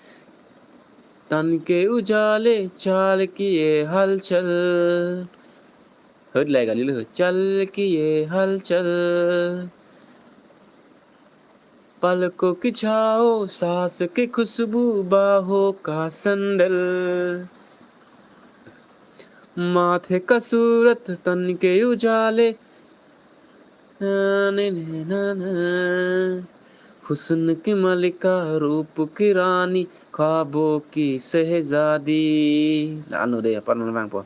तन के उजाले, चाल की ये हलचल। Hut lai gali lo, चाल की ये हलचल। पलकों की छाँव, सांस की खुशबू, बाहों का सैंडल, माथे का सूरत, तन के उजाले, ना, ना, ना, ना, ना। हुस्न की मलिका, रूप की रानी, ख्वाबों की शहजादी। La-an lo de, apar nang vangpo.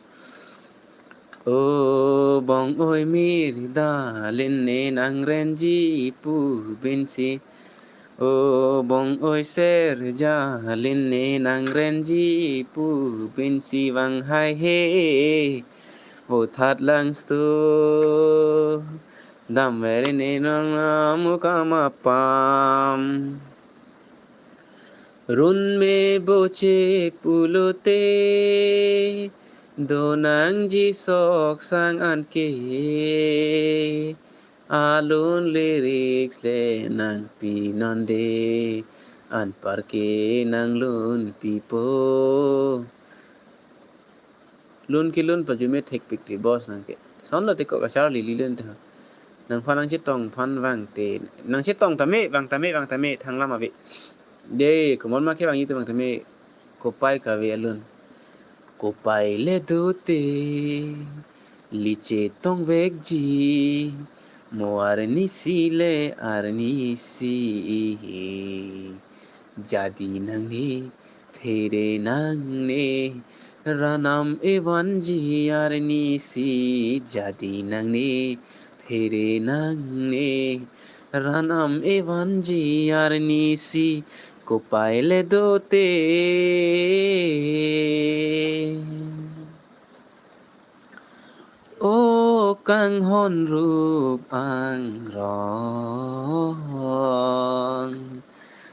O bong-oi mir dalin ne nang renji pu binsi. O bong-oi ser jalin ne nang renji pu binsi vang haihe. O that langstu damveri ne nang namu kamapam. Runme boche pulote do nangji sok sang anke. Alun lyrics le nangpi non de, anparke nanglun pipo. Lun kelun pajume thekpik ti boss nangke. Son lo te ko kacharli lilun te. Nangphan nangchetong phan vangte. Nangchetong tame, vang tame, vang tame, thanglam ave. De, komat ma kevangji te vang tame. Kopai kave alun. Kopai le dote, li chetong vekji, mo arnisi le arnisi. Jadi nangne phere nangne, ranam evanji arnisi. Jadi nangne phere nangne, ranam evanji arnisi, kopai le dote. O kanghon rup angrong,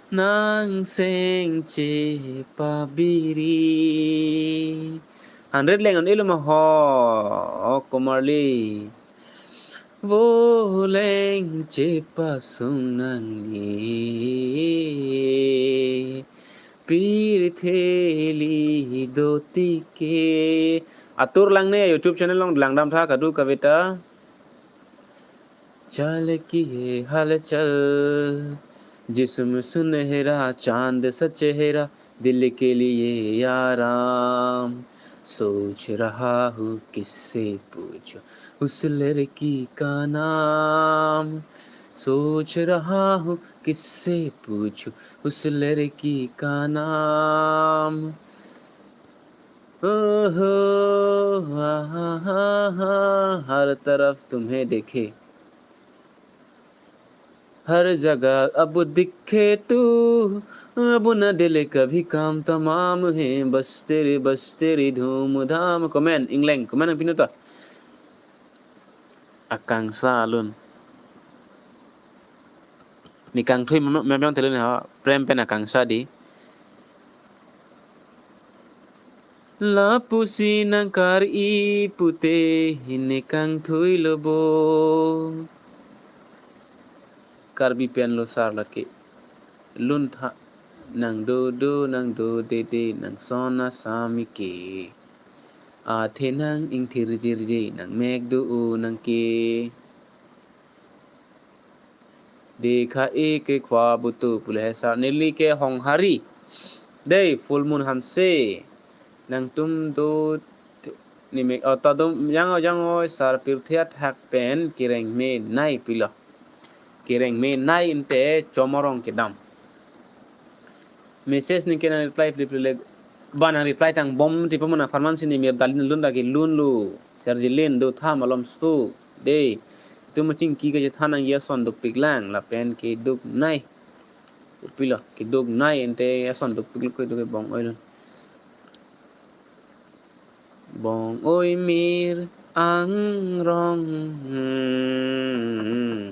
nang sengche pabiri. Hundred leng an elo ma ho, o komarli. Voleng chepasung nangne, pirthe li dotike. Atur lang ne YouTube channel along langdam tha kadu kavita. चाल की ये हलचल, जिस्म सुनहरा, चांद सा चेहरा, दिल के लिए आराम। सोच रहा हूँ किससे पूछूं उस लड़की का नाम। सोच रहा हूँ किससे पूछूं उस लड़की का नाम। ओहो, हा, हा, हा, हा, हर तरफ तुम्हें देखे, हर जगह अब दिखे तू, अब न दिल कभी काम तमाम है, बस तेरे, बस तेरी धूमधाम। Comment, ingleng, comment ang pinuta. Akangsha alun. Nekangthui mem-, memang telun ha, prem pen akangsha di. Lapusi nangkar-i pute nekangthui lo bo. Karbi pen lo sar lake. Lun tha. nang do do, nang do dede, nang son asami ke. Athe nang ingthir jirji, nang mek do o nang ke. Dekha e ke khwa butu pule he sar neli ke Honghari. Dei, Full Moon Hanse. Nangtum do ni me, oh, ta dum yang yang oi sar pirthe athak pen kereng me nai pilo. Kereng me nai ante chomorong kedam. Message ningke nang reply plip plip le ba nang reply tang bom tipo mana farman sini mir dalin lun dagi lun lu. Serjilin do tha malom stu. Dei. Itum machingki kachethan nangji ason dukpik lang lapen keduk nai. Pilo, keduk nai ante ason dukpik lo keduk bong oi lun. Bong oi mir angrong, hmm,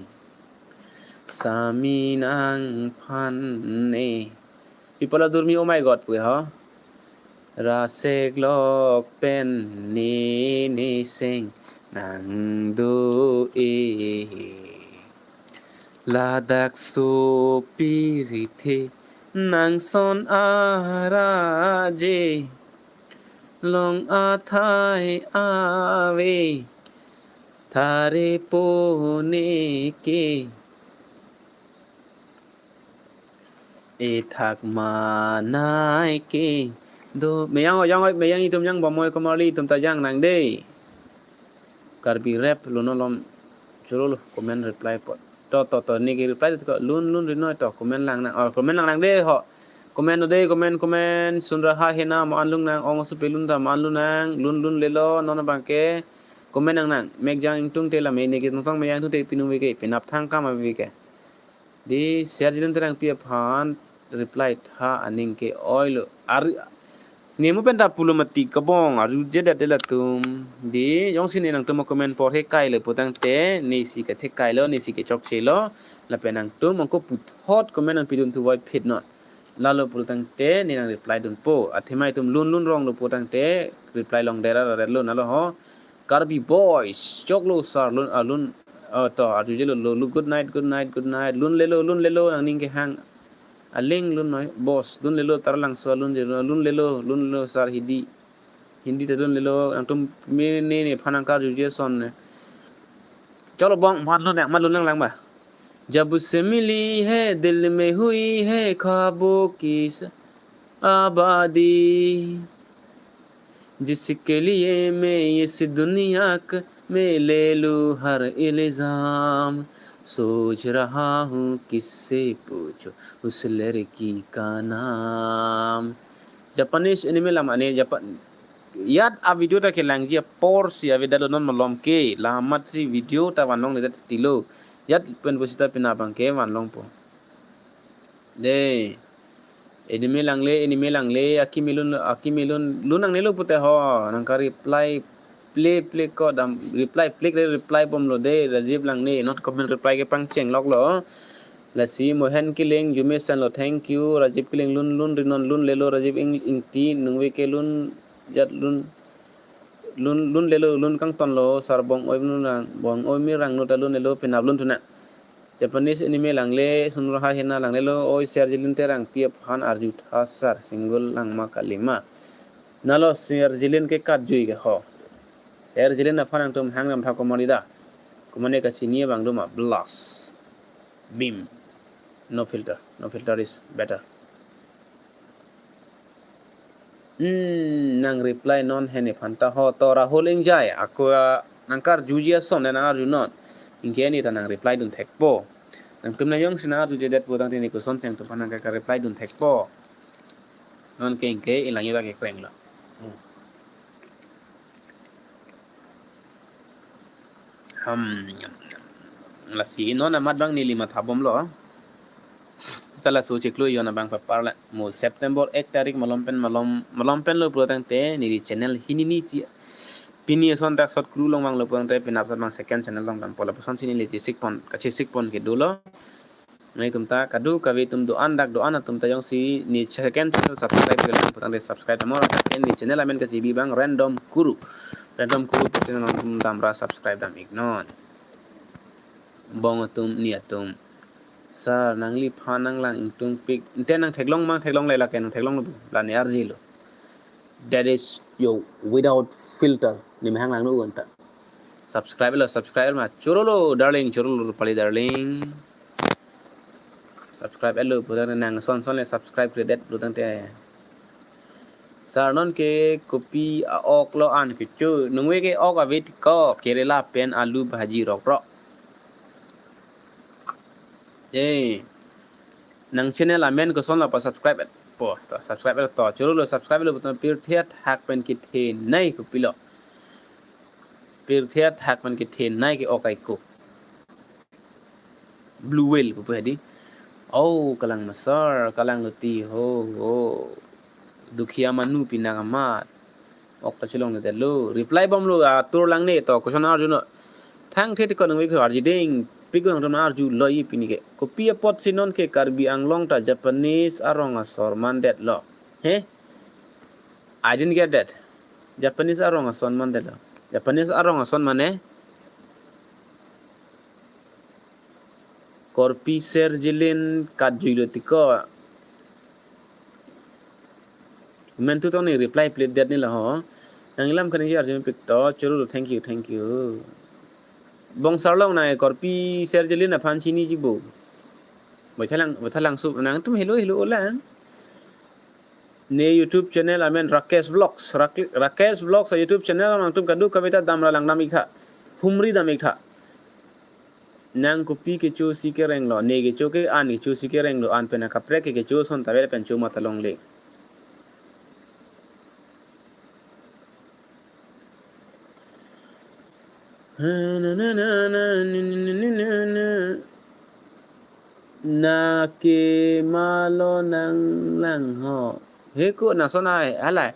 sami nangphan ne. People are Durmi, oh my God, pu ho. Rasek lok pen ne ne seng nang do e. Ladak so pirthe nang son araje. Long athai ave thare po ne ke. Ethak manai ke do. Meyang oi, yang oi, meyang itum yang bom oi komarli itum ta yang nang dei. Karbi rap lun alom choro lo comment reply pot. To to to ne ke reply to lun lun rinoi to comment lang nang. Or comment lang nang dei ho. Comment dei, comment comment. Sunraha hena mo anlung nang, ong supe lun ta mo anlung nang, lun lun lelo non abang ke. Comment lang nang. Mek jang ingtung te lame ne ke tong tong meyang tung te pinu we ke, penap thang kam ave ke. Dei, Serjilin Terangpi aphan reply tha aning ke oi lo. Ar nemu pen ta pulo mati kabong arju jedet de latum. Dei, jongsi ne nangtum comment porhe kai lo putangte, ne si kethekai lo, ne si kechokche lo, lapen nangtum angko puthot comment nangpidun thu voi phit non. Lalo putangte, ne nang reply dunpo. Athema itum lun lun rong lo putangte, reply long dera ret lo nalo ho. Karbi Boys, choklo sar lun, ah, lun, oh, to, arjuje lo, lo, lo, good night, good night, good night. Lun lelo, lun lelo, nangning kehang. Aling lun noi, boss, lun lelo, Taralangso alun je, lun lelo, lun lelo, sar Hindi. Hindi ta lun lelo, nangtum me ne nephan nangkarjuje ason ne. Cholo bong, man lun nang, man lun nang lang ba. जब से मिली है दिल में हुई है ख्वाबों की स-, आबादी, जिसके लिए मैं इस दुनिया क-, में ले लूं हर इल्जाम, सोच रहा हूँ किससे पूछूं उस लड़की का नाम। Japanese anime lam ane Japan, yat a video ta kelangji apor si avedetlo non malom ke, la amat si video ta vanlongledet tilo. Yat pen pusita pina abang ke vanlongpo. Dei. Anime langle, anime langle, akimi lun, akimi lun, lun nangnelo pute ho, nangka reply, play, play ko dam, reply, play, reply bomlo dei, Rajiv Langne, not comment reply ke pangchenglok lo. Lasi Mohen Killing, Jumesh Sanlo, thank you, Rajiv Killing, lun, lun, rinon, lun, lelo, Rajiv Ing-, Ingti, nungve ke lun, jat lun, lun, lun lelo, lun kangtonlo, sar bong oi lun nang, bong oi mir rang no ta lun lelo, penap lun thunang. Japanese anime langle, Sunraha hena langlelo, oi Serjilin Terangpi aphan arju tha sar, single langma kalima. Nalo Serjilin ke katjui ke ho. Serjilin aphan nangtum hang ram tha komarli da. Komane kachini abang doma blast. Beam. No filter. No filter is better. Hmm, nang reply non hene phanta ho to Rahul Ingjai. Ako, ah, nangkarjuji ason nang arju non. Ingke ne ta nang reply dun thekpo. Nangtum nang jongsi nang arjujedet putangte ne koson si nangtum aphan nangka reply dun thekpo. Non ke ingke ilang iba ke kreng lo. Hmm. Hmm. Lasi non amat bang neli matha bomlo. Seta laso chiklo yon abang papar la. Mo September ek tarik malom pen malom, malom pen lo putangte neli channel hini ni si pini ason tak sot kru long vanglo putangte penap sot bang second channel long dampo lapuson si neli chesik pon, kachesik pon ke dolo. Nangtum ta kadokave atum do-an dak do-an atum ta jongsi ne second channel subscribe ke lang putangte subscribe damra, ne channel amen kachibi bang Random Kuru. Random Kuru pu channel nangtum damra subscribe dam iknon. Bong atum ni atum. Sir, nangliphan nanglang ingtungpik. Ante nang theklong mang theklongle lake nang theklonglo bu. La ne arjilo. That is your without filter. Ne mehang langno unta. Subscribe lo, subscribe ma. Chorolo, darling, chorolo, pali darling. Subscribe lo, putang nang son son le subscribe credit putang te. Sir, non ke kopi a-ok lo an kecho. Nungve ke ok ave ti ko, Kerala pen alu bhaji rok rok. Eh. Nang channel amen koson lo pa subscribe et po. To subscribe et to. Chorolo subscribe lo button pirthe athak pen kethenei kopilo. Pirthe athak pen kethenei ke ok ai ko. Blue whale pupu hadi. Oh, kalang masar, kalang luti ho, ho. Dukhiya manu pinang amat. Ok ta chilong ne lo. Reply bomlo, atur lang ne to, question arjuno. Thang the tikon nang wik arji ding. Pik nangtum arjulo ye pini ke. Kopi apotsi non ke Karbi Anglong ta Japanese arong asor mandetlo. He? I didn't get that. Japanese arong ason mandetlo. Japanese arong ason mane? Korpi ser jilin kat juilo tiko. Mentu tong ne reply plate det ne lo ho. Nanglam kani ji arjun pik to, chorolo, thank you, thank you. Bong Sarlong nang korpi ser jilin aphan chiniji bo. Baithalang, baithalang sup nangtum hello, hello olang. Ne YouTube channel amen Rakesh Vlogs. Rak-, Rakesh Vlogs a YouTube channel nangtum kadokave ta damra langdam iktha. Humri dam iktha. Nang kopi kechosi kerenglo, ne kecho ke an kechosi kerenglo, an pen akaprek ke kecho ason ta ave pen cho mata longle. Na ke malo nanglang ho. He ko na son ai, halai.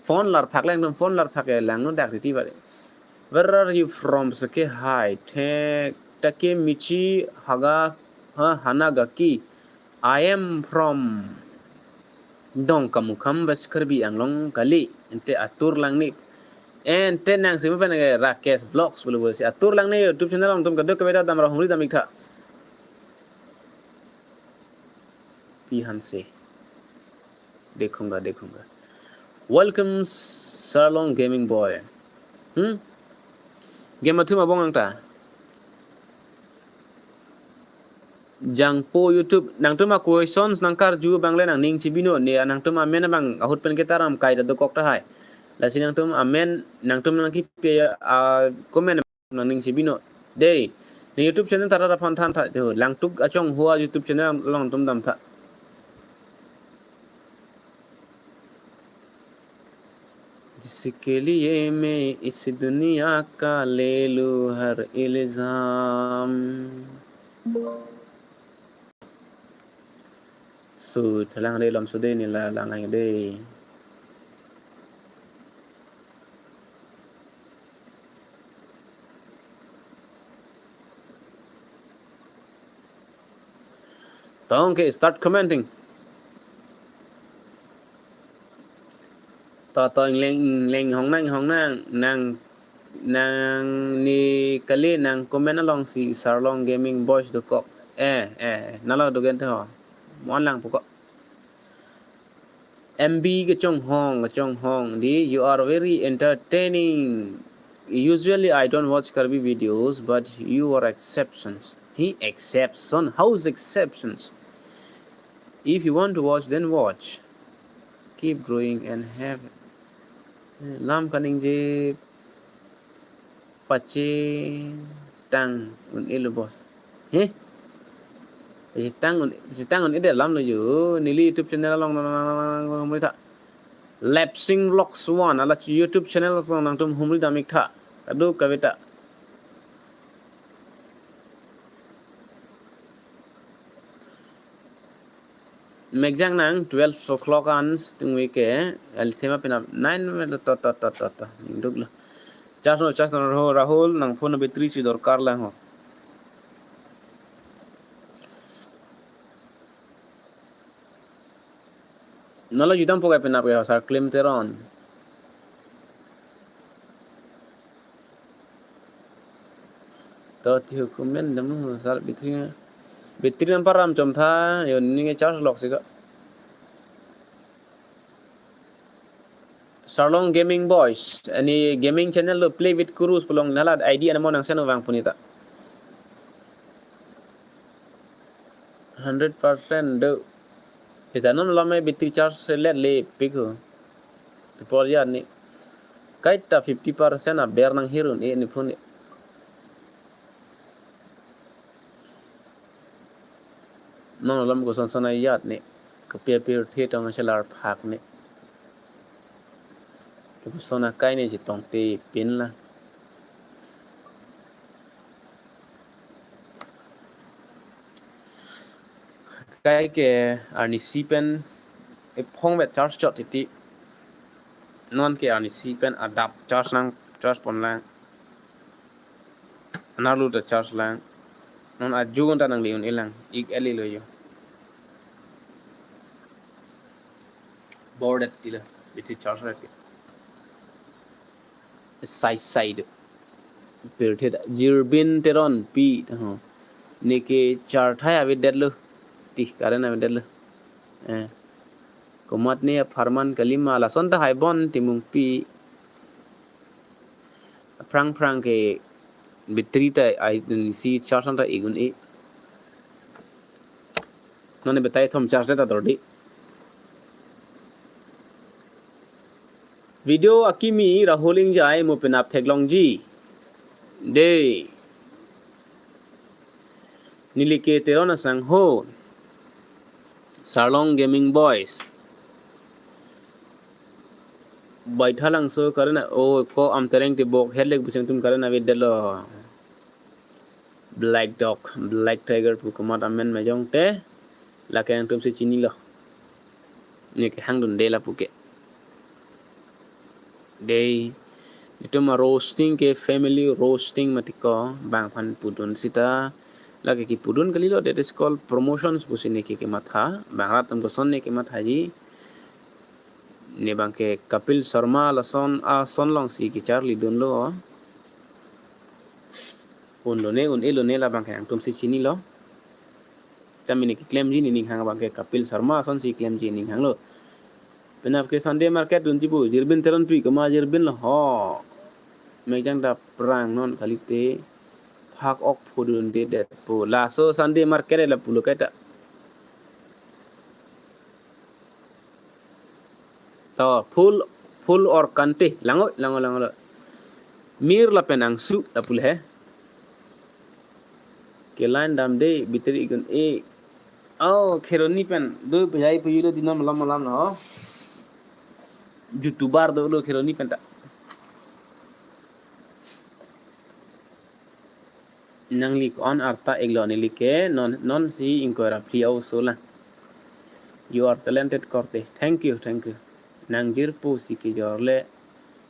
Phone larphak lang, phone larphak ya langno dak titi bare. Where are you from? Sake hi. The, Takemichi Haga, ha, Hanagaki. I am from Dongkamukham, West Karbi Anglong kali. Ante atur lang ne. Ante nang simi pen ke Rakesh Vlogs bulu bulu si. Atur lang ne YouTube channel nangtum kadokave ta damra humri dam iktha. Pi hanse. Dekhunga, dekhunga. Welcome, Sarlong Gaming Boy. Hmm? Game atum abong angta. Jangpo YouTube, nangtum a-questions nangkarju abang le nangning chibino, ne nangtum amen abang ahut pen ketaram kaita dokok tahai. Lasi nangtum amen, nangtum nangkipi a-comment nangning chibino. Dei, ne YouTube channel tara aphan than tha, jo, Langtuk Achongho a-YouTube channel along nangtum dam tha. जिसके लिए मैं इस दुनिया का ले लूं हर इल्जाम. Su, thalang de lam su de ne la lang lang de. Tong ke start commenting. To, to, ingleng, ingleng, hong nang, hong nang, nang, nang ne kali nang comment along si Sarlong Gaming Boys dokok. Eh, eh, nalo dogen te ho. Mon lang puko. M B Kachonghong, Kachonghong, di, you are very entertaining. Usually I don't watch Karbi videos, but you are exceptions. He exception? How's exceptions? If you want to watch, then watch. Keep growing and have, lam kaningje pachethang un-elo boss. He? Pachethang un, pachethang un-e det lam lo jo. Neli YouTube channel along nang, nang, nang, nang, nang, nang, nang, Lapsing Vlogs One, ala chi YouTube channel along nangtum humri dam iktha. Kadokave ta. Mekjang nang twelve o'clock an tungve ke, el thema pina nine to, to, to, to, to. Duk lo. Charge no, charge no, Rahul, Rahul, nang phone battery si dorkar lang ho. Nalo judam pokai penap ya, Sar Klim Teron. To ti hukumen demu Sar Bitri. Battery nangparam chomtha, yo neli charge lok si ka. Sarlong Gaming Boys, ani gaming channel lo Play with Kurus pu along, hala I D anamo nang send vang pu neta. Hundred percent do. Ita non lame battery charge let le pik ho. Por ya ni. Kaita fifty percent aber nanghir un-e ni phone. Non alam koson son ajat ni. Kopi apirthe tong chelar phak ni. Koson akai ni chetongte pin la. Kaike arnisi pen ephong vet charge chot titi. Non ke arnisi pen adap charge nang charge pon lang. Anarlo ta charge lang. Non ajugon ta nangli un-e lang. Ik eli lo yo. Board at tila. Biti charge ret. Sai sai do. Pirthe ta. Jirbin Teronpi. Ho. Neke charthai avedetlo. Ti current avedetlo. Eh. Komat ne apharman kalima lason ta hai bon Timungpi. Phrang phrang ke battery ta ai si charge ta ik un-e. Nane battery thom charge ta dor di. Video akimi Rahul Ingjai mo penap theklongji. Dei. Neli ke Teron asangho. Sarlong Gaming Boys. Baithalangso current a-, o ko Amtereng Tibok herlek buseng tum current avedetlo. Black Dog, Black Tiger pu komat amen mejong te, lake nangtum si chinilo. Neke hangdunde lapu ke. Dei, itum a-roasting ke family roasting mati ko, bang aphan pudun sita, lake kipudun kalilo, that is called promotions pusi neke kematha, bang rat atum koson neke mathaji. Ne bang ke Kapil Sharma lason ason along si kecharlidunlo. Un-e lone, un-e lone labang ke nangtum si chinilo. Sitame neke klemji ne ning hang bang ke Kapil Sharma ason si klemji ning hanglo. Penap ke Sunday market dunji pu, Jirbin Teronpi komat Jirbin lo ho. Mejang ta prang non kalite phak ok phudundedet pu. Laso Sunday market la pulo kaita. To, full, full or kante. Lango, lango, lango, lango. Mir lapen angsu, lapu le he. Ke line damde, battery ik un-e. Oh, Kheroni pen. Do pejai pejilo dinom malam malam no. Jutubar dolo Kheroni pen ta. Nangli ko-an arta iklo neli ke non, non si ingkoi ra phli aoso lang. You are talented korte. Thank you, thank you. Nang jirpo si kejor le,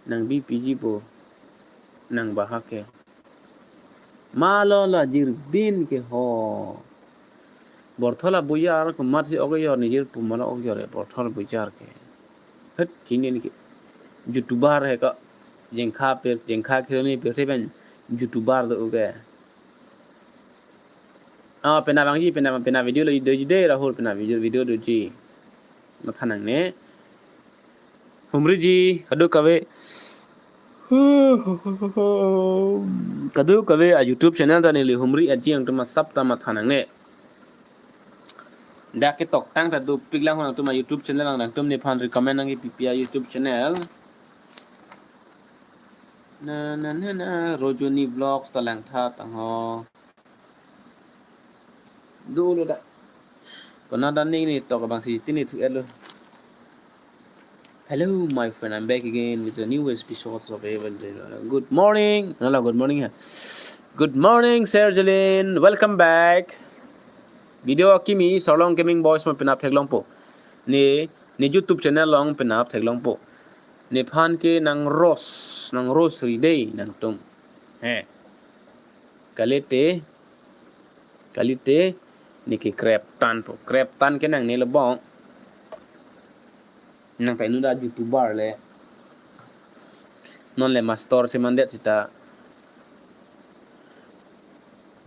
nang bipiji po, nang bahak ke. Malo la Jirbin ke ho. Borthola bujar komat si ok jor ne jirpo malo ok jor e Borthol bujar ke. Het kini neke. Jutubar he ka. Jengkha per, jengkha Kheroni pirthe pen jutubar do ke. Ah, pena bangji, pena, pena video lo doji de Rahul, pena video, video doji. Matha nangne. Humri ji, kadokave. Kadokave a-YouTube channel ta neli humri aji nangtum asap ta matha nangne. Dak ketoktang ta dopik lang ho nangtum a-YouTube channel lang nangtum nephan recommend nangkepipi a-YouTube channel. Na, na, na, na, Rojoni Vlogs ta langtha tang ho. Dolo da. Kona da ning ni tok abang si tini thu elo. Hello, my friend. I'm back again with the newest episodes of Evan Taylor. Good morning. Nala, good morning ha. Good morning, Sergelin. Welcome back. Video akimi, Sarlong Gaming Boys mo penap theklongpo. Ne, ne YouTube channel along penap theklongpo. Nephan ke nang roast, nang roast ri dei nangtum. He. Kalite, kalite, neke krep tan po. Krep tan ke nangne lebong. Nang ta inut a-YouTuber le. Non le master si mandet sita.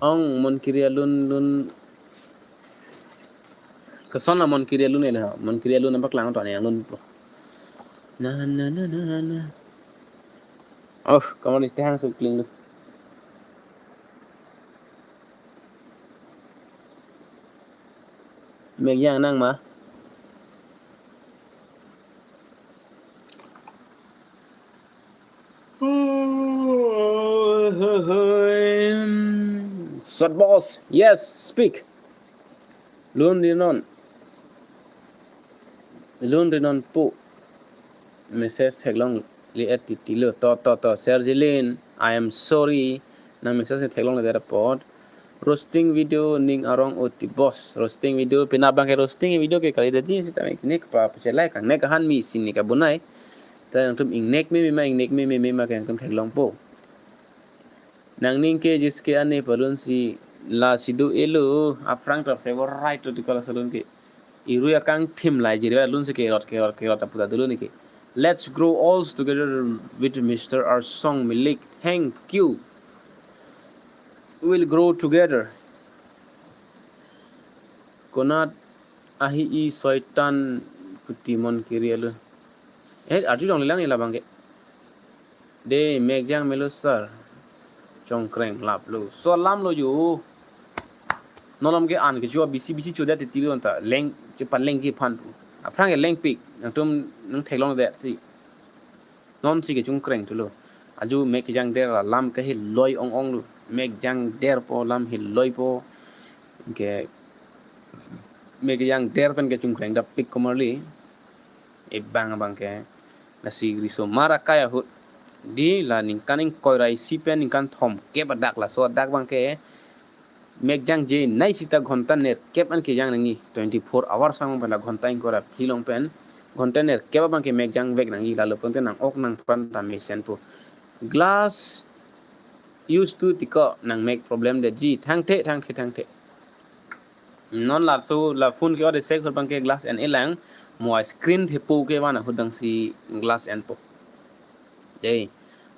Ong mon kiri alun lun Lason la Mon Kiri alun ele ha. Mon Kiri alun nangpaklang to ne alun po. Na na na na na. Oh, kamar ni tehang sukling lu. Mek yang nang ma. Short boss, yes, speak. Lun rinon. Lun rinon pu. Message theklongle titi lo. To, to, to. Sergilin, I am sorry. Nang message theklongle det apot. Roasting video ning arong oti boss. Roasting video, penap abangke roasting video ke kali daji sitame kine kepachelai kangnek ahan mi sini kabunai. Ta nangtum ingnek meme ma, ingnek meme ma ke nangtum theklongpo. Nangning ke jiske ane palun si lasi do-elo, aphrang ta favorite lo ti ko lasalun ke. Irui akangthim lai jiri alun si kerot, kerot, kerot aputa dulu ni ke. Let's grow old together with Mister Arsong Milik. Thank you. We'll grow together. Konat ahi i soitan kuti Mon Kiri alun. Eh, arju donglelang ila abangke. De, mekjang melo sir. Chongkreng lap lo. So lam lo jo. Nolom ke an ke jua bisi bisi choda titi lo anta. Leng, chepan leng chepan pu. Aphrang ke lengpik. Nangtum nang theklong det si. Non si ke chongkreng tu lo. Aju mekjang der la lam ke hiloi ong ong lo. Mekjang der po lam hiloi po. Ke mekjang der pen ke chongkreng dapik komarli. Ebang abangke. Lasi riso mara kaya ahut. Di la ningkan ingkoi ra isi pen ningkan thomkep adak laso adak abangke. Mekjang je nai sita ghonta nerkep an kejang nangji. Twenty-four hours ang pen la ghonta ingkoi ra phli along pen. Ghonta nerkep abangke mekjang vek nangji lalo pen te nang ok nangphan ta mesen po. Glass used to tiko nang mek problem detji. Thangthe, thangthe, thangthe. Non laso la phone ke ode sek hut abangke glass en-e lang. Mo a screen thepo ke van ahut abang si glass enpo. Dei.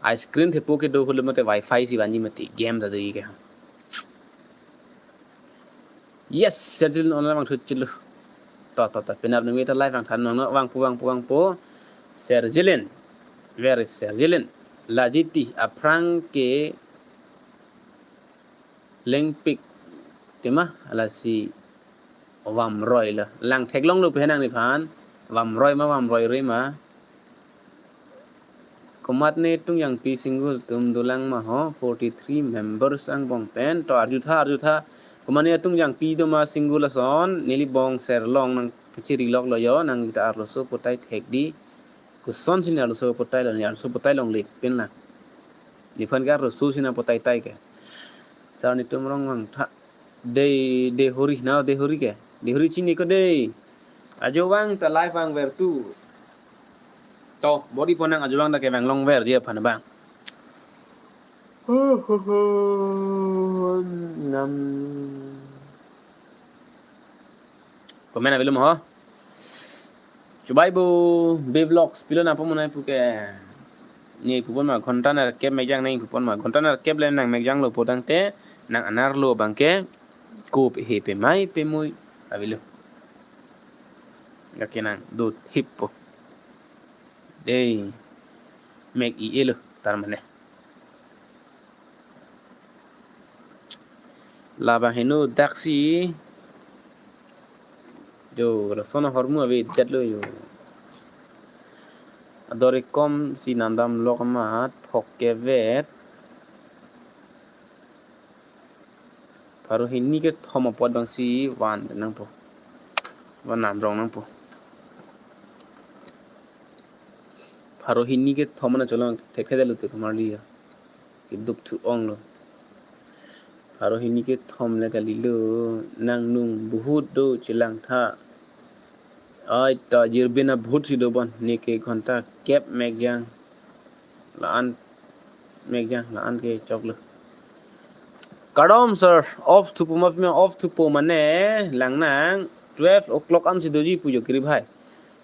A screen thepo ke do hule mate wifi si vanji mati game ta do ke. Yes, Sergilin online vangthu chulu. To, to, to, penap nungwi ta live vangthan nong no, vangpo, vangpo, vangpo. Sergilin. Where is Sergilin? Lajiti aphrang ke lengpik tema lasi vamroi lo. Lang theklong lo penang ni phan. Vamroi ma, vamroi rui ma. Komat ne Tungjangpi single atum dolang ma ho, forty-three members angbong pen. To arjutha, arjutha. Komat ne Tungjangpi do ma single ason, neli bong serlong nang kachiri lok lo jo, nang kita arloso potai thek di. Koson si ne arloso potai lo, ne arloso potai longle pen na. Nephan ke arloso si nang potai tai ke. Sar netum rong vangtha. Dei, Dehori, na Dehori ke? Dehori chini ko dei. Ajo vang ta live vangver tu. To, body ponang ajo vang ta ke vanglongver ji aphan abang. Hu, hu, hu. Nam. Komen avilum ho. Chubai bu B Vlogs pilo nangpo monai pu ke. Ne pupon ma ghonta nerkep mekjang nang pupon ma ghonta nerkep le nang mekjang lo potang te nang anar lo abangke ko he pemai pemui avilo. Gake nang do thip po. Dei. Mek i-e lo tar mane. Labang heno daksi. Jo, lason ahormu avedet lo jo. Ador ikom si nandam lok amat phok kevet. Pharo hini kethom apot abang si van nangpo. Van namrong nangpo. Pharo hini kethom na cholong thekthedet lo tu kamarli ya. Keduk thu ong lo. Pharo hini kethom le kalilo, nang nung buhut do chelangtha. Ai ta jirbina buhut si do bon, ne ke ghonta kep mekjang. La-an mekjang, la-an ke choklo. Kardom sir, off thupo ma pima off thupo mane, lang nang twelve o'clock an si doji pu jo kiri bhai.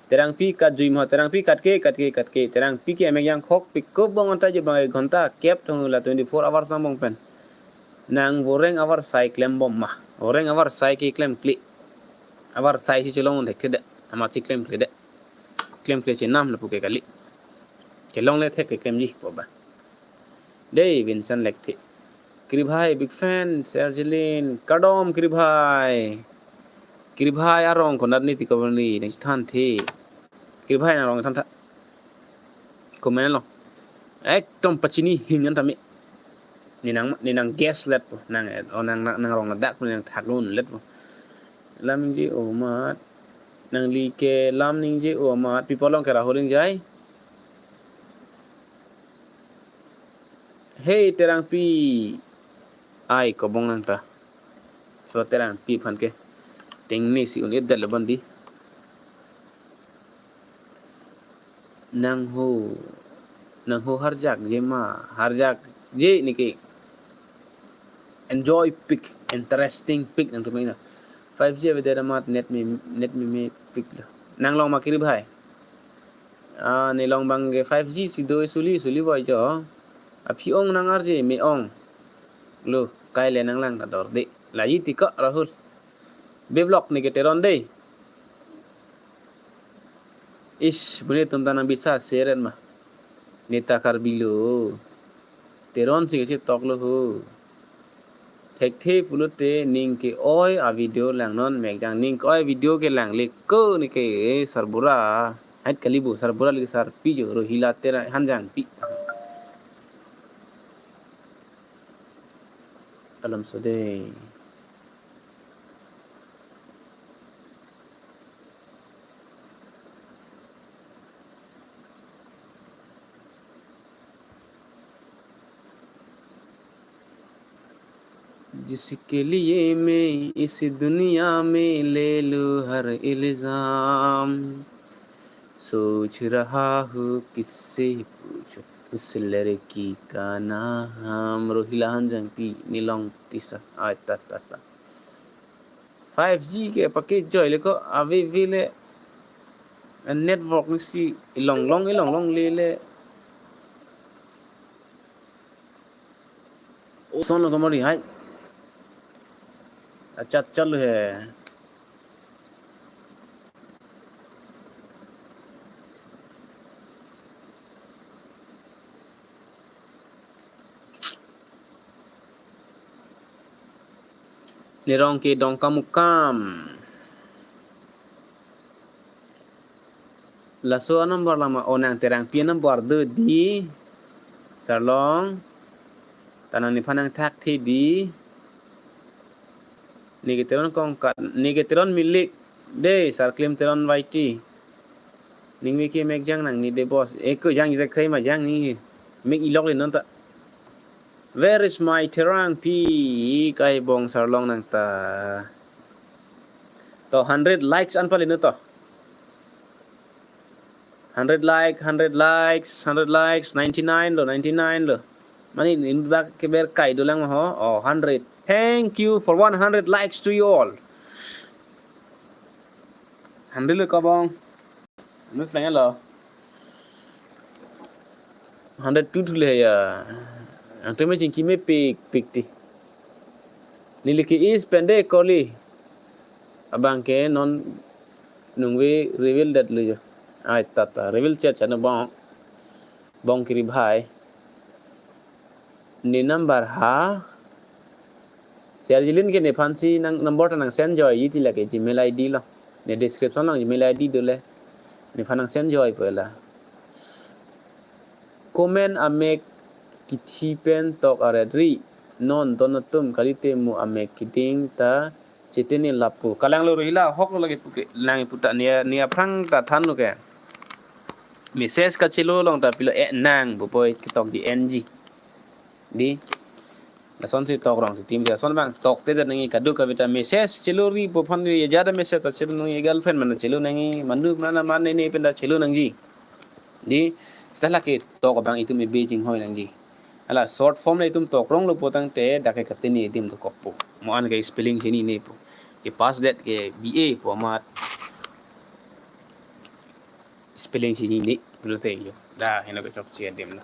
Terangpi kat jui ma, terangpi kat ke, kat ke, kat ke. Terangpi ke mekjang khok pikup bong anta je bang ghonta kep thong la twenty-four hours angbong pen. Nang voreng avarsai klem bom ma. Voreng avarsai ke klem kli. Abar sai si chelong thekthe det. Amat si klemkle det. Klemkle chenam lapu ke kali. Chelongle thek ke klemji pu ba. Dei Vincent Lekthe. Kiri bhai big fan, Sergelin, kardom Kiri bhai. Kiri bhai arong konat ni tiko ni nang thanthe. Kiri bhai nang rong thantha. Comment lo. Ekdom pachini hingnan tame. Ni nang, ni nang guess let po. Nang, oh, nang, nang, nang rong ladak po, nang thak lun let po. Lam ningje o amat. Nangli ke lam ningje o amat. Pi pu along ke Rahul Ingjai. Hey, Terangpi. Ai, kobong nang ta. So Terangpi aphan ke. Tengne si un-edet lo bandi. Nangho. Nangho harjakje ma. Harjakje neke. Enjoy pik. Interesting pik nangtum ina. Five G avedet amat net me, net me mepik lo. Nang long ma Kiri bhai. Ah, ne long bang ke five G si do suli, suli voi jo. Aphi ong nang arje me ong. Lo, kai le nang lang ta dorde. Laji tiko Rahul. Beblock neke Teron dei. Ish, bune tum ta nang bisa seret ma. Neta Karbi lo. Teron si kesi tok lo ho. Thekthe pulote ning ke-oi a video langnon mekjang, ning ke-oi video ke langle ko neke, eh, Sarbura. Hait kali bo, Sarbura lagi Sarpi jo, Rohila Terang Hanjangpi. Alam sode. जिसके लिए मैं इस दुनिया में ले लूं हर इल्जाम, सोच रहा हूँ किससे पूछूं उस लड़की का नाम। Rohila Hanjangpi, Nilong Tisa. Ai ta ta ta. Five G ke package joy le ko ave ve le network ni si ilong long ilong long le le. Son lo kamari hai. Achat chal he. Nirong ke Dongkamukam. Laso a-number lama, o nang Terangpi a-number do dei. Sarlong. Ta nang nephan nang thakthe dei. Neke Teron kongkat, neke Teron milik. Dei, Sarklim Teron Y T. Ning meke mekjang nang ni de boss. Eko jang jita krai ma jang ni. Mek ilok le non ta. Where is my Terangpi? Kai bong Sarlong nang ta. To hundred likes an pali no to. Hundred like, hundred likes, hundred likes, ninety-nine lo, ninety-nine lo. Mane inut bak ke ber kai dolang ho. Oh, hundred. Thank you for one hundred likes to you all. Hundred lo kobong. Hundred lang lo. Hundred two thule ya. Nangtum me chingki mepik pik ti. Neli ke-is pen de kali. Abang ke non nungve reveal det lo ya. Ai ta ta reveal chat chat na bong. Bong Kiri bhai. Ne number ha. Sergelin ke nephan si nang number ta nang send joiji ti lake Gmail I D lo. Ne description lo Gmail I D dole. Nephan nang send joi pu la. Comment amek kithi pen tok aret ri. Non ton atum kalite mo amek kiding ta chetini lapu. Kalang lo Rohila hok lo lagi puke. Lang puta nia, nia aphrang ta than lo ke. Message kachelo along ta pilo e nang bupoi kitok di N G. Dei. Lason si tok rong tim lason bang tokte det nangji kadokave ta message chelo ri pu aphan ri jada message ta chelo nangji girlfriend mana chelo nangji manu mana mane ne pen ta chelo nangji. Dei. Setelah ke tok abang itum ebe chinghoi nangji. Hala short form le itum tok rong lo potang te dak ke katini adim dokokpo. Mo an ke spelling chinine po. Ke pass det ke B A po amat. Spelling chinine pulote yo. Da heno ke chokche adim lo.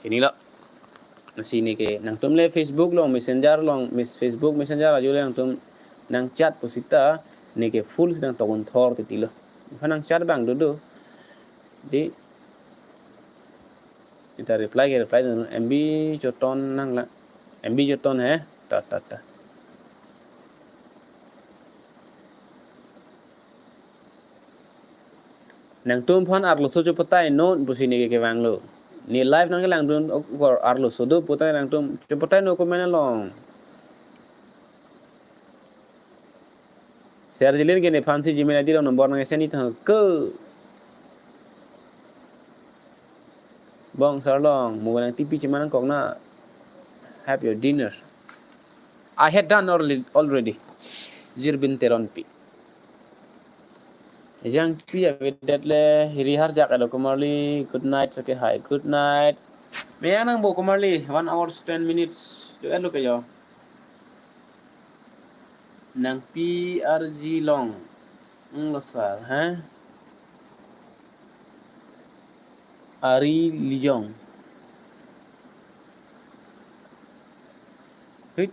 Chinilo. Lasi neke nangtum le Facebook along Messenger along mes-, Facebook Messenger ajo le nangtum nang chat pusita, neke full si nang tokun thor titilo. Nephan nang chat abang dodo. Di, ita reply ke reply dun, M B choton nang la. M B choton he, ta, ta, ta. Nangtum aphan arloso chopotai non pusi neke kevanglo. Ne live nangkelangdun ok-, ok-, arloso do putai nangtum chopotai non comment along. Serjilin ke nephan si Gmail I D along number nang send tha ke. Bong Sarlong, mobile nang T P cheman nangkok na. Have your dinner. I had done already, already. Jirbin Teronpi. Jangpi avedet le, hiri harjak elo Kumarli. Good night, okay, hi. Good night. Meyang nangpo Kumarli, one hours, ten minutes. Do elo ke yo. Nangpi R G Long. Englo sir, ha? Ari Lijong. Hit.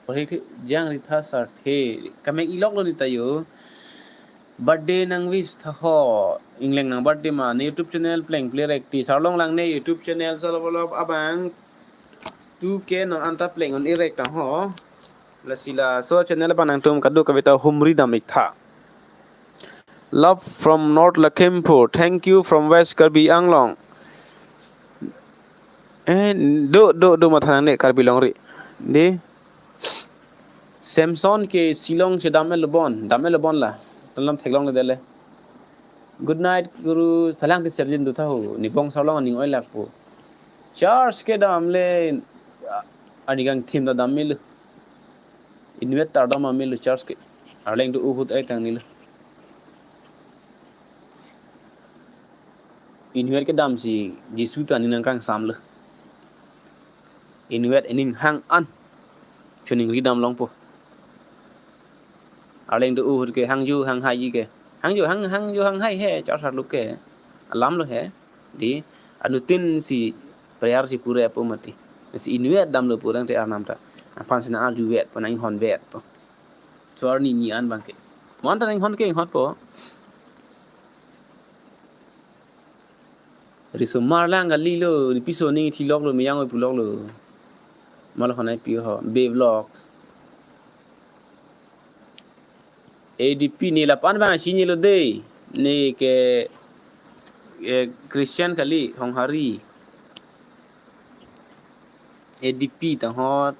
Hit, hit. Jang Ritha sir. He, kamek ilok lo nita yo. Birthday nang wish tha ho. Ingleng nang birthday ma. Ne YouTube channel pleng play rek ti. Sarlong lang ne YouTube channel solo abang. Tu ke non anta pleng on irek tang ho. Lasi laso channel abang nangtum kadokave ta humri dam ik tha. Love from North Lakhimpur. Thank you from West Karbi Anglong. Eh, do, do, do matha nangne Karbi longri. Di. Samson ke Shillong si dam-et lo bon, dam-et lo bon la. Dalam theklongledet le. Good night, Guru. Thalang ti serjin do tha ho. Ne Bong Sarlong aning oilak po. Church kedam le, ah, ani kangthim ta dam melo. Inverter ta dam melo church ke. Arleng do ahut ai tang nilo. Inverter kedam si Jisu ta aning nangkangsam lo. Inverter aning hang an. Choningri dam longpo. Arleng do ahut ke hangjo hanghai ke. Hangjo hang, hangjo hanghai he, church arlo ke. Alam lo he. Di, anuttin si prayer si purepo mati. Si inverter damlo purang te arnam ta. Aphan si nang arjuvet po, nang inghonvet po. So arni ni an abang ke. Mo-an ta nang inghon ke inghonpo. Risomar lang kalilo, di piso ning thilok lo, meyang oi pulok lo. Malo honai pi ho, Be Vlogs. A D P ne lapu-an abang chinilo de. Ne ke, eh, Christian kali, Honghari. A D P tahot.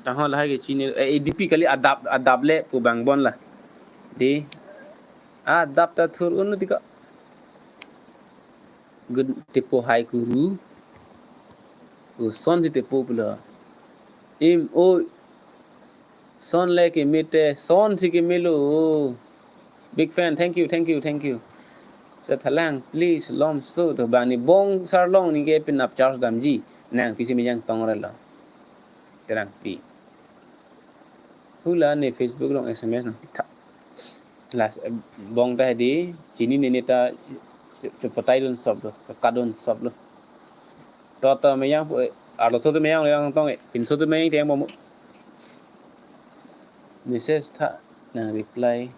Tahot lahai ke chini, eh, A D P kali adap, adap le pu abang bon la. Di. Adap ta thur un ti ko. Good tepo hi Guru. O son si tepo pulo. Im o son le keme te, son si kemelo. Big fan, thank you, thank you, thank you. Sa thalang, please, lom so to bang ne Bong Sarlong ne ke penap charge damji. Nang pisi meyang tong relo. Terang pi. Hula ne Facebook along S M S nangpitha. Last, eh, bong ta hedi, chinine ne ta cho-, chopotai dun sop lo, kadun sop lo. To, to meyang po, eh, arloso to meyang lo yang tong, eh, pinso to meyang teng mo. Message tha nang reply.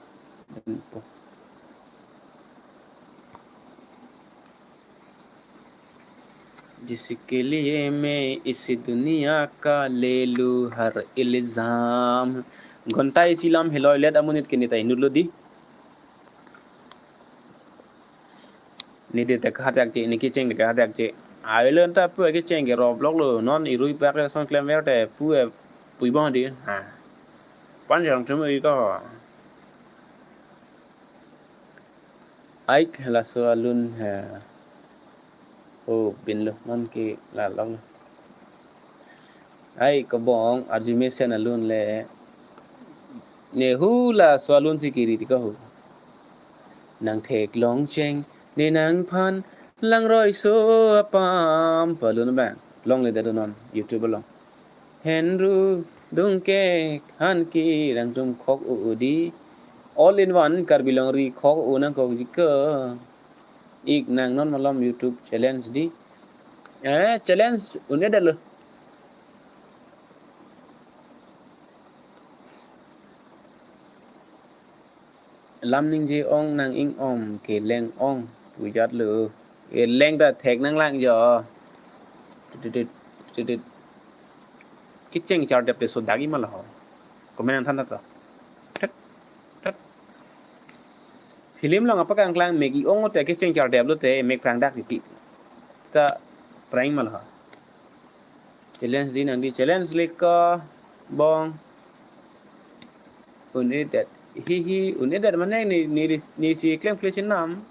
जिसके लिए मैं इस दुनिया का ले लूं हर इल्जाम। Ghonta isi lam heloi let amonit ke ne ta inut lo di. Ne de ta kahatiak che, ne kecheng de kahatiak che. Ailon ta pu kecheng ke roblok lo, non irui pak le son klemver te pu e pui bong di. Ha. Pan jang chum i ko. Aik laso alun ha. O bin lo non ke lalong lo. Ai kobong arjumesen alun le. Ne hula so alun si kiri ti ko hu. Nang theklong cheng ne nangphan langroi so apam pu alun abang. Longledet non YouTube along. Henru dungke han ki rangtum khok u u di. All in one Karbi Longri khok u nangkok ji ke. Ik nang non malom YouTube challenge di. Eh, challenge un-edetlo. Lam ningje ong nang ing om keleng ong pujat lo. Keleng ta thek nang lang jo. Tut, tut, tut, tut. Kecheng chardep te so dagi ma lo ho. Comment nangthan ta to. Tut, tut. Film along apakangklang mek i-ong te kecheng chardep lote mek prang dak titi. Ta prang ma lo ho. Challenge di nang di challenge leka bong. Unedet. Hi hi, unedet mane ni ni ni si klem kle chenam.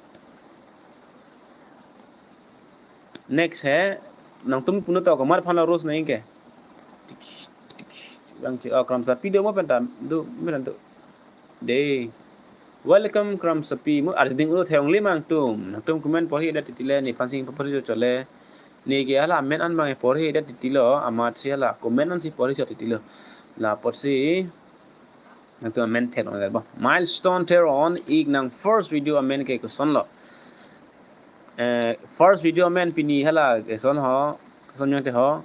Next he, nangtum puno to kamar phan lo Rose nang ke. Tik, tik, bang chi, oh, Kramsapi do mo penta, do, mo penta do. Dei. Welcome Kramsapi. Mo arjuding ulo theyong limang tum. Nangtum comment porhi dat titi le, nephan si paporhi chot le. Ne ke hala amen an bang porhi dat titi lo, amat si hala comment an si porhi chot titi lo. La apotsi nangtum amen thek long ba. Milestone Teron ik nang first video amen ke koson lo. Eh, first video amen pini hala koson ho, koson yang te ho.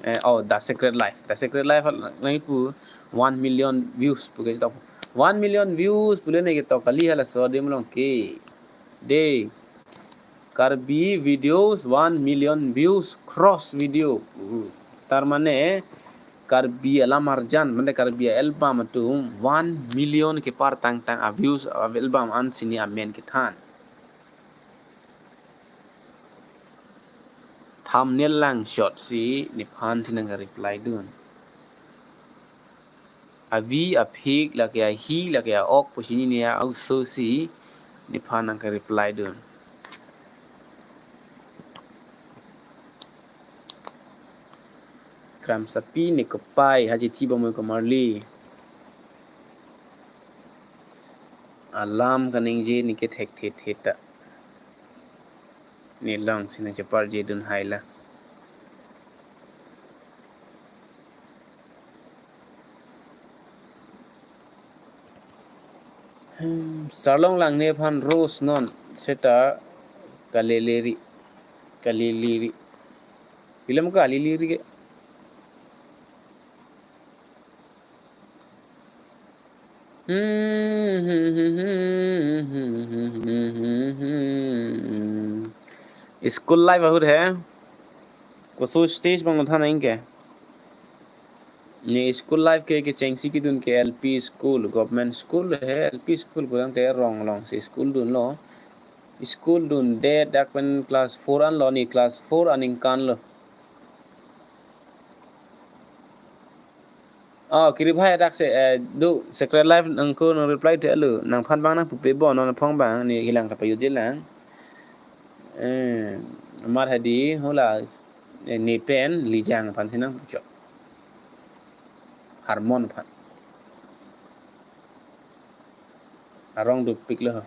Eh, oh, The Secret Life. The Secret Life hala nang pu one million views pu ke tok. One million views pu le ne ke tok kali hala so adim along ke. Dei. Karbi videos one million views cross video. Uh, tar mane Karbi alam arjan, mane Karbi album atum one million kepar tangtang a views a album an si ne amen kethan. Thumbnail lang shot si nephan si nang reply dun. Avi aphik lake ahi lake a-ok pusi ne a-ok so si nephan nang ke reply dun. Kramsapi ne kopai haji thi bamoi komarli. Alam kaningje ne ke thekthe the ta. Ne long si nang chepar je dun hai la. Hmm, Sarlong lang nephan Rose non seta kalileri, kalileri. Film kalileri ke. Hmm. School life ahut he. Koso stage bang than nang ke. Ne school life ke kechengsi kedun ke L P school, government school he, L P school kurang te rong long si school dunlo. School dunde dak pen class four anlo, ne class four aningkan lo. Oh, Kiri bhai dak se, eh, do Secret Life nangko nang reply te alu, nangphan bang nang pupe bo, non phong bang, ne hilang tapa yuji lang. Eh, mar hadi, hola, eh, ne pen, Lijang aphan si nang puchok. Harmon aphan. Arong dopik lo.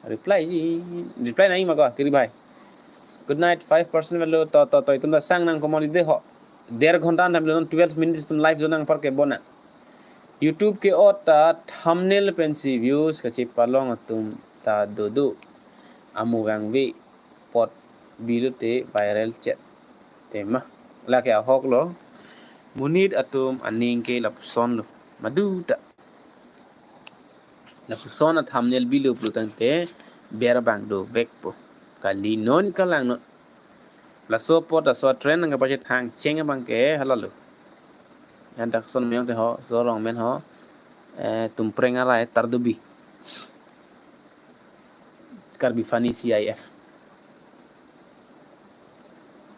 Reply ji, reply nai ma ko, Kiri bhai. Good night, five percent velo, to, to, to, itum ta sang nang komarli de ho. Der ghonta an time lo non twelve minutes itum live jo nang apar ke bona. YouTube ke-ot ta thumbnail pensi views kachepalong atum ta dodo. Amu vangve apot bilo te viral chet. Tema. Lake ahok lo. Monit atum aning ke lapuson lo. Madu ta. Lapuson a thumbnail bilo pulo tangte ber bang dovek po. Kali non kalang non. Laso apot laso trend nang kapachethang cheng abang ke halalo. Yan dak son meyong te ho, so rong men ho. Eh, Tumpreng arai tardubi. Karbi Funny C I F.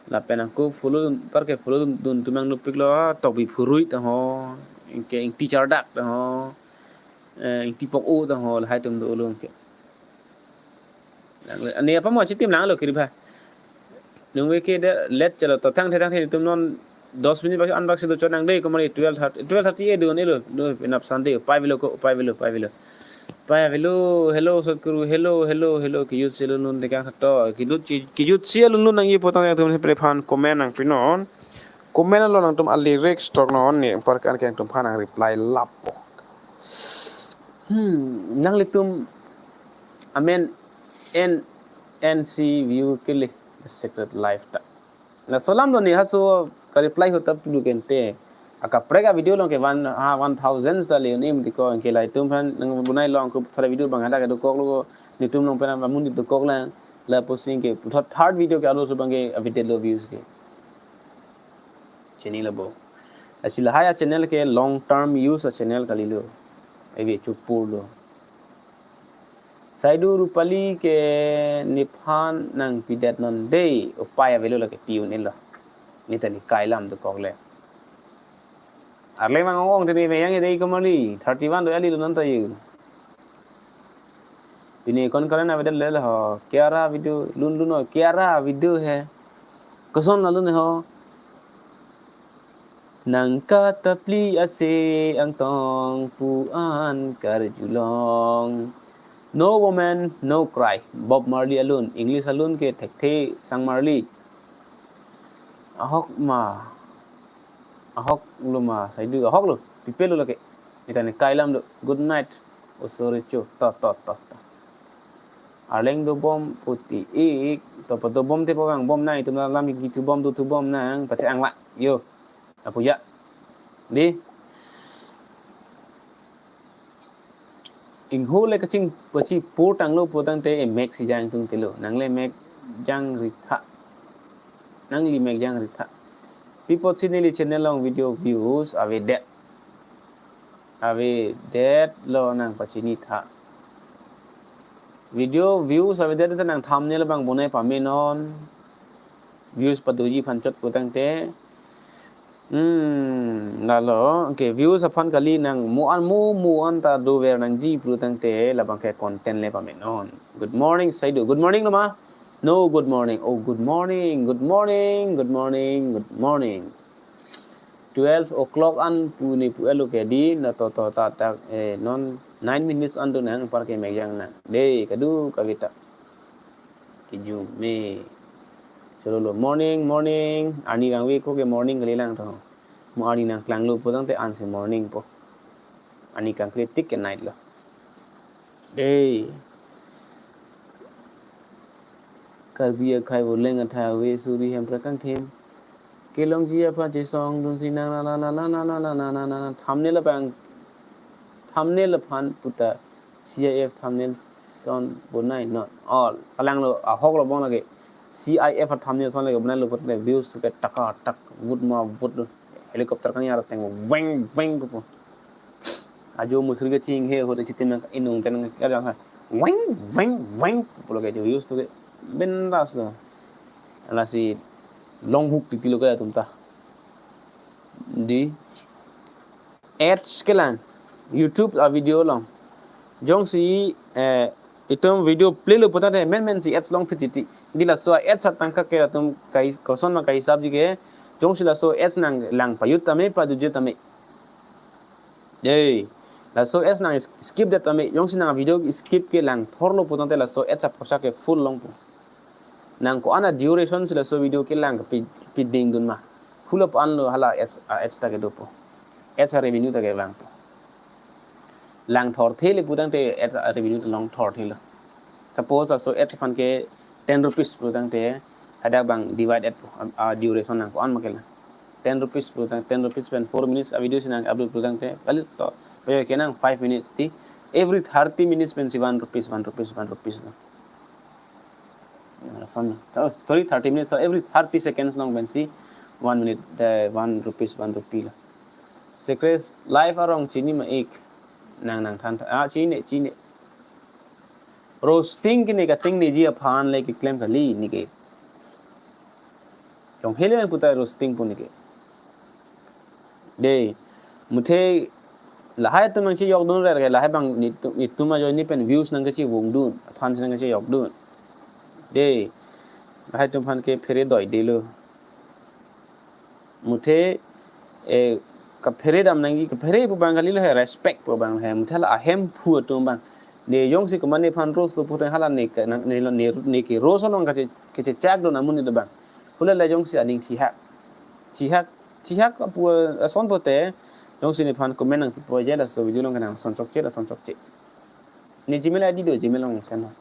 Lapen ako follow dun, apar ke follow dun, dun tumang nupik lo, ah, Tokbi Phurui ta ho, ingke Ingti Chardak ta ho, eh, Ingti Pok O ta ho, lahai atum do ulung ke. Ani apa mo chitim lang lo Kiri bhai. Nungve ke de let chalo to thang the thang the itum non dos minute bak an bak si do chot nang dei komarli twelve thirty, twelve thirty e do ne lo, do inap Sunday, pai velo ko, pai velo, pai velo. Pai velo, hello, Sadhguru, hello, hello, hello, kejut si alun lun dekang to, kejut si, kejut si alun lun nangji apot tangte itum hepre phan comment nangpinon. Comment along nangtum a lyrics tok non ne, apar ke anke nangtum phan nang reply lapo. Hmm, nanglitum amen N N C view kele Secret Life ta. Laso alam do ne haso ka reply ho ta pulu kente. Akaprek a-video along ke one, ha, one thousand ta le un-e mati ko, anke la itum aphan nang bonai long ko, sara video abang hadak dokok lo, netum along pen amonit dokok lang, lapusi ke puthot third video ke upload abang ke updated lo views ke. Chini lo bo. Lasi lahai a-channel ke long term use a-channel kalilo. Ave chupur lo. Saidu Rupali ke nephan nangpidet non dei, upai avelo lake pi un-e lo. Neta nekai alam dokok le. Arleng vang ong ong tini meyang dei ko marli, thirty one do ali lo non ta yu. Pini kon karen avedet le ho, Kiara video, lun lun o, Kiara video he. Koson la lun ho. Nangkatapli ase angtong pu an karjulong. No woman, no cry. Bob Marley alun, English alun ke thekthe sang Marley. Ahok ma. Ahok lo ma, saidu ahok lo. Pipe lo lake. Neta nekai alam do. Good night. Oh, sorry, chu. To, to, to, to. Arleng dobom puti ik. To, pa dobom te pa vang bom nang. Itum alam ki thubom do thubom nang. Pate ang la. Yo. Apuja. Di. Ingho le kachingpachipur tanglo putangte emek si jang tung tilo. Nang le mek jang ritha. Nangli mek jang ritha. Pi apotsi neli channel along video views avedet. Avedet lo nangpachini tha. Video views avedet ta nang thumbnail abang bonai pame non. Views padoji aphan chot putangte. Hmm, lalo, okay, views aphan kali nang mo an mo mo an ta dover nangji putangte labang ke content le pame non. Good morning, saidu. Good morning, lo ma? No, good morning. Oh, good morning, good morning, good morning, good morning. Twelve o'clock an pu ne pu elo ke di, na to to ta ta, eh, non nine minutes an do nang par ke mek jang nang. Dei, kadu kavita. Kijum me. Cholo lo, morning, morning. Arni vangve ko ke morning kali lang to. Mo arni nangklanglo putangte ansi morning po. Arni kangkle tik ke night lo. Dei. Karbi akhei voleng athai ave suri hem prakang them. Kelongji aphan chesong dunsi nang la la la. Thumbnail aphan, thumbnail aphan puta C I F thumbnail son bonai not all. Kalang lo, ahok lo bong lake. C I F a thumbnail son lake bonai lo put le views to ke taka tak vut ma vut lo. Helicopter kan yar teng weng weng ko. Ajo musri ke ching he ho de chitim nang inung ten nang kya jang ha. Weng weng weng pulo ke jo views to ke bindas lo. Lasi long hook titi lo ke atum ta. Di ads kelang YouTube a-video along. Jongsi, eh, itum video play lo putangte men men si ads longphi titi. Di laso ads atangka ke atum kai koson ma kahisap ji ke. Jongsi laso ads nanglang pajut tame paduje tame. Dei. Laso ads nang skip det tame. Jongsi nang video skip ke langthor lo putangte laso ads apoisa ke full longpo. Nang ko-an a-duration si laso video kelang ke pi, piding dun ma. Hula po an lo hala ads, a-ads ta kedopo. Ads a-revenue ta kevangpo. Langthorthe le putangte ads a-revenue ta longthorthe lo. Suppose laso ads aphan ke ten rupees putangte hadak bang divide at, a, a-duration nang ko-an ma kelang. Ten rupees putang, ten rupees pen four minutes a-video si nang upload putangte kali to. Payo ke nang five minutes ti. Every thirty minutes pensi one rupees, one rupees, one rupees lo. Lason, oh, sorry, thirty minutes to every thirty seconds along pensi one minute, eh, one rupees, one rupee lo. Secret life arong chini ma ik. Nang nangthan, ah, chini, chini. Roasting kini kating niji aphan le keklem kali neke. Jong hele puta roasting pu neke. Dei, muthe lahai atum nangchejok dun re, lahai bang netum, netum ajoine pen views nangkachevung dun, aphan si nangkachejok dun. Dei, lahai atum aphan ke phere doi delo. Muthe, eh, kaphere dam nangji, kaphere pu abang kali lo he, respect pu abang he, muthe la ahemphu atum abang. Dei, jongsi komat nephan roast lo putang hala ne ka, nang, ne, ne, neke roast along kache, kachechak dun amonit abang. Hula le jongsi aning thihak. Thihak, thihak pu ason pute, jongsi nephan comment nangpipo je laso video along ke nang son chokche, la son chokche. Ne Gmail I D do, Gmail along send ho.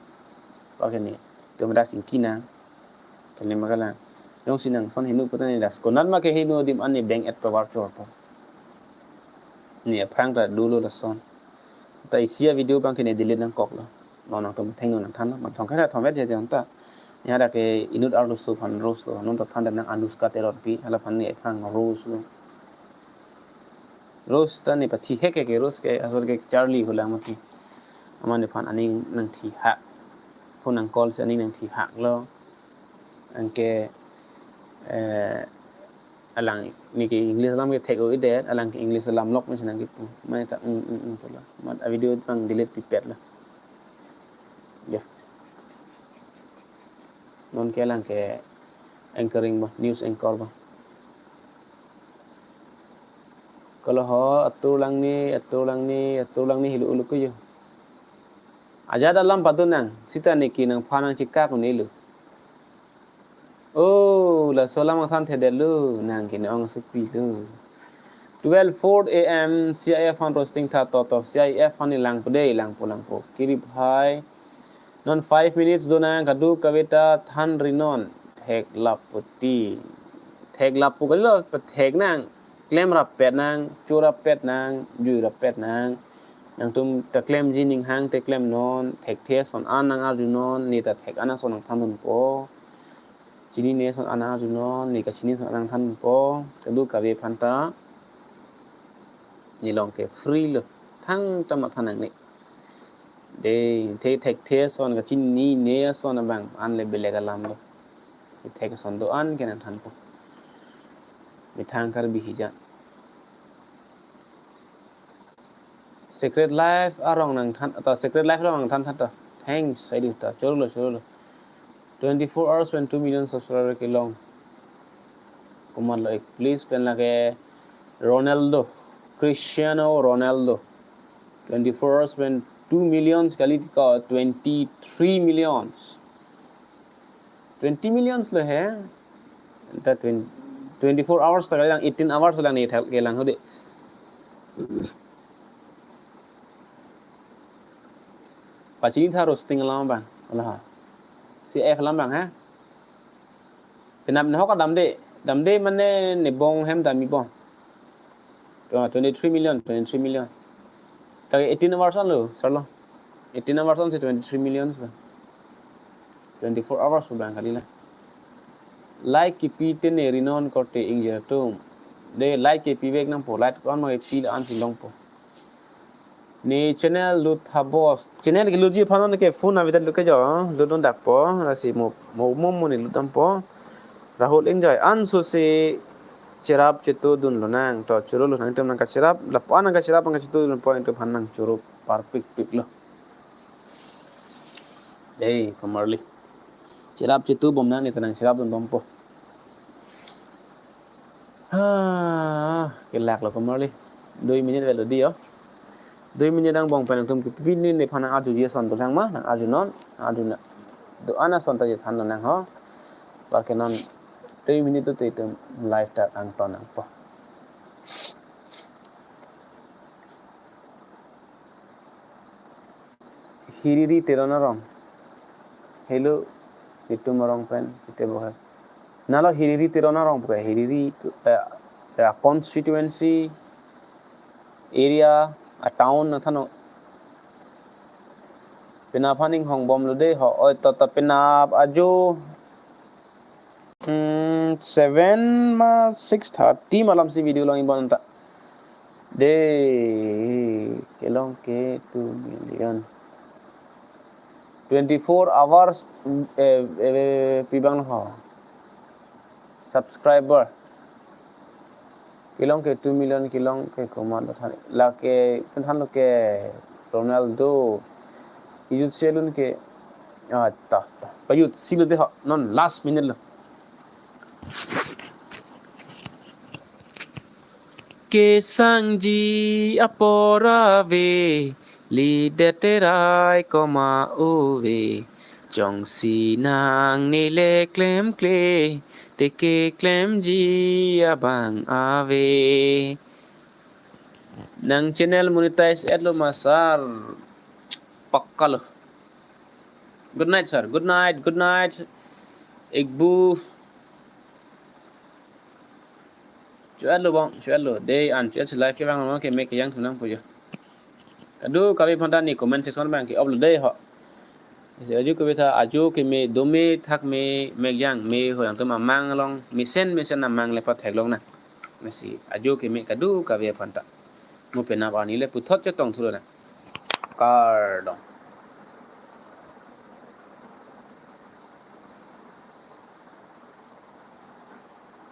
Pake ne, itum dak chingki nang. Kene ma kalang. Jongsi nang son heno pute ne das. Konat ma ke heno adim an ne bank at pawar chorpo. Ne aphrang ta dolo lason. Ta isi a-video abang ke ne delete nangkoklo. Non nangtum thengno nangthanlo. Bang thong kena thong vet je anta. Ne hadak ke inut arloso aphan roast lo. Non ta than nang Anushka Teronpi. Hala aphan ne aphrang roast lo. Roast ta ne pathi hek ke roast ke asor ke charli hula mati. Amat nephan aning nangthihak. Phone nang call si aning nanghihaklo. Anke, eh, alang ne ke English alam ke thek-o-edet, alang ke English alam lok masi nangkipu. Mane ta, mm, mm, mm, pulo. Amat a-video abang delete pipetlo. Ya. Non ke alang ke anchoring ba, news anchor ba. Kalo ho, atur lang ne, atur lang ne, atur lang ne hilo ulo ke yo. Ajat alam padu nang, sita ne ke nangphan nangchekak un-elo. Oh, laso alam nangthanthedetlo, nang ke ne ong asopilo. Twelve four A M, C I F aphan roasting tha toto, C I F aphan ne langpo dei, langpo, langpo. Kirip hai. Non five minutes do nang, kadokave ta thanri non. Theklap puti. Theklap pu kalilo, pathek nang. Klem rappet nang, cho rappet nang, jui rappet nang. Nangtum ta klemji ning hang te klem non, thekthe ason an nang-arju non, ne ta thek an ason nangthandunpo. Chinine ason an nang-arju non, ne kachinine ason an nangthandunpo. Kadokave aphan ta ne along ke free lo. Thangta matha nangne. Dei, the thekthe ason, kachinine ason abang an le belek alam lo. Thek ason do-an ke nangthanpo. Methang Karbi hijan. Secret Life arong nangthan, ta Secret Life arong nangthan tha ta. Thanks, sai di ta. Chorolo, chorolo. Twenty-four hours pen two million subscriber kelong. Komatlo ik, please, pen lake Ronaldo, Cristiano Ronaldo. Twenty-four hours pen two millions kali, tika twenty-three millions. Twenty millions lo he. Ta twenty, twenty-four hours ta kalang, eighteen hours lang ne thal kelang hode. Pachini tha roasting alam abang. Ala ha. C I F alam abang ha. Penap ne hok damde, damde mane ne bong hem dam-i bom. Ah, twenty-three million, twenty-three million. Ta eighteen hours an lo, sir lo. Eighteen hours an si twenty-three million lo. Twenty-four hours abang kali la. Like kipi te ne ri non korte ingjir atum. Dei like kepivek nangpo, like ko-an ma kepi la-an si longpo. Ne channel lut ha boss. Channel kelutji aphan non ke phone avedet lo ke jo. Lutdun dakpo. Lasi mo, mo, mo, mo ne lut dampo. Rahul Enjoy. Anso si cherap chetudun lonang. To chorolo nangtum nangkacherap. Lapu-an nangkacherap nangkachetudunpo, nangtum aphan nangchoro parpikpik lo. Dei, komarli. Cherap chetubom nang, ne ta nangcherapdun bompo. Ha, kelak lo komarli. Dui minute avelo dei yo. Dui minute angbong pen nangtum kipi ne nephan nang-arjuji ason dolang ma, nang-arju non, arju na. Do-an ason ta chethan lonang ho. Anparke non dui minute te itum live ta kangton nangpo. Hiriri Teron arong. Hello, itum arong pen, chite bohe. Nalo Hiriri Teron arong bohe, Hiriri, eh, eh, constituency, area, a town nangthannon. Penap aphan inghong bomlo dei ho, oi to to penap ajo. Hmm, seven ma six thirty malam si video long-i bon ta. Dei, kelong ke two million. Twenty-four hours, eh, eh, pi abang ho. Subscriber. Kelong ke two million kelong ke komatlo than. Lake, pen thanlo ke Ronaldo. Ijut selun ke. Ah, ta, ta. Pajut silo dei ho. Non last minute lo. Kesangji apor ave, lidet terai koma ove. Jongsi nangne le klemkle, te keklemji abang ave. Nang channel monetize-et lo ma sir? Pakka lo. Good night, sir. Good night, good night. Igbu. Chuat lo bong, chuat lo. Dei an chuat si live kevang lo ke mek kejang thu nang pujo. Kadokave aphanta ne comment section abang ke-op lo dei ho. Isi ajo kave tha, ajo keme, dome thak me, mek jang me, ho yang tum amang along, mesen mesen amang le pathek long nang. Isi ajo keme kadokave aphanta. Mo penap arni le puthot chetong thu lo nang. Kardom.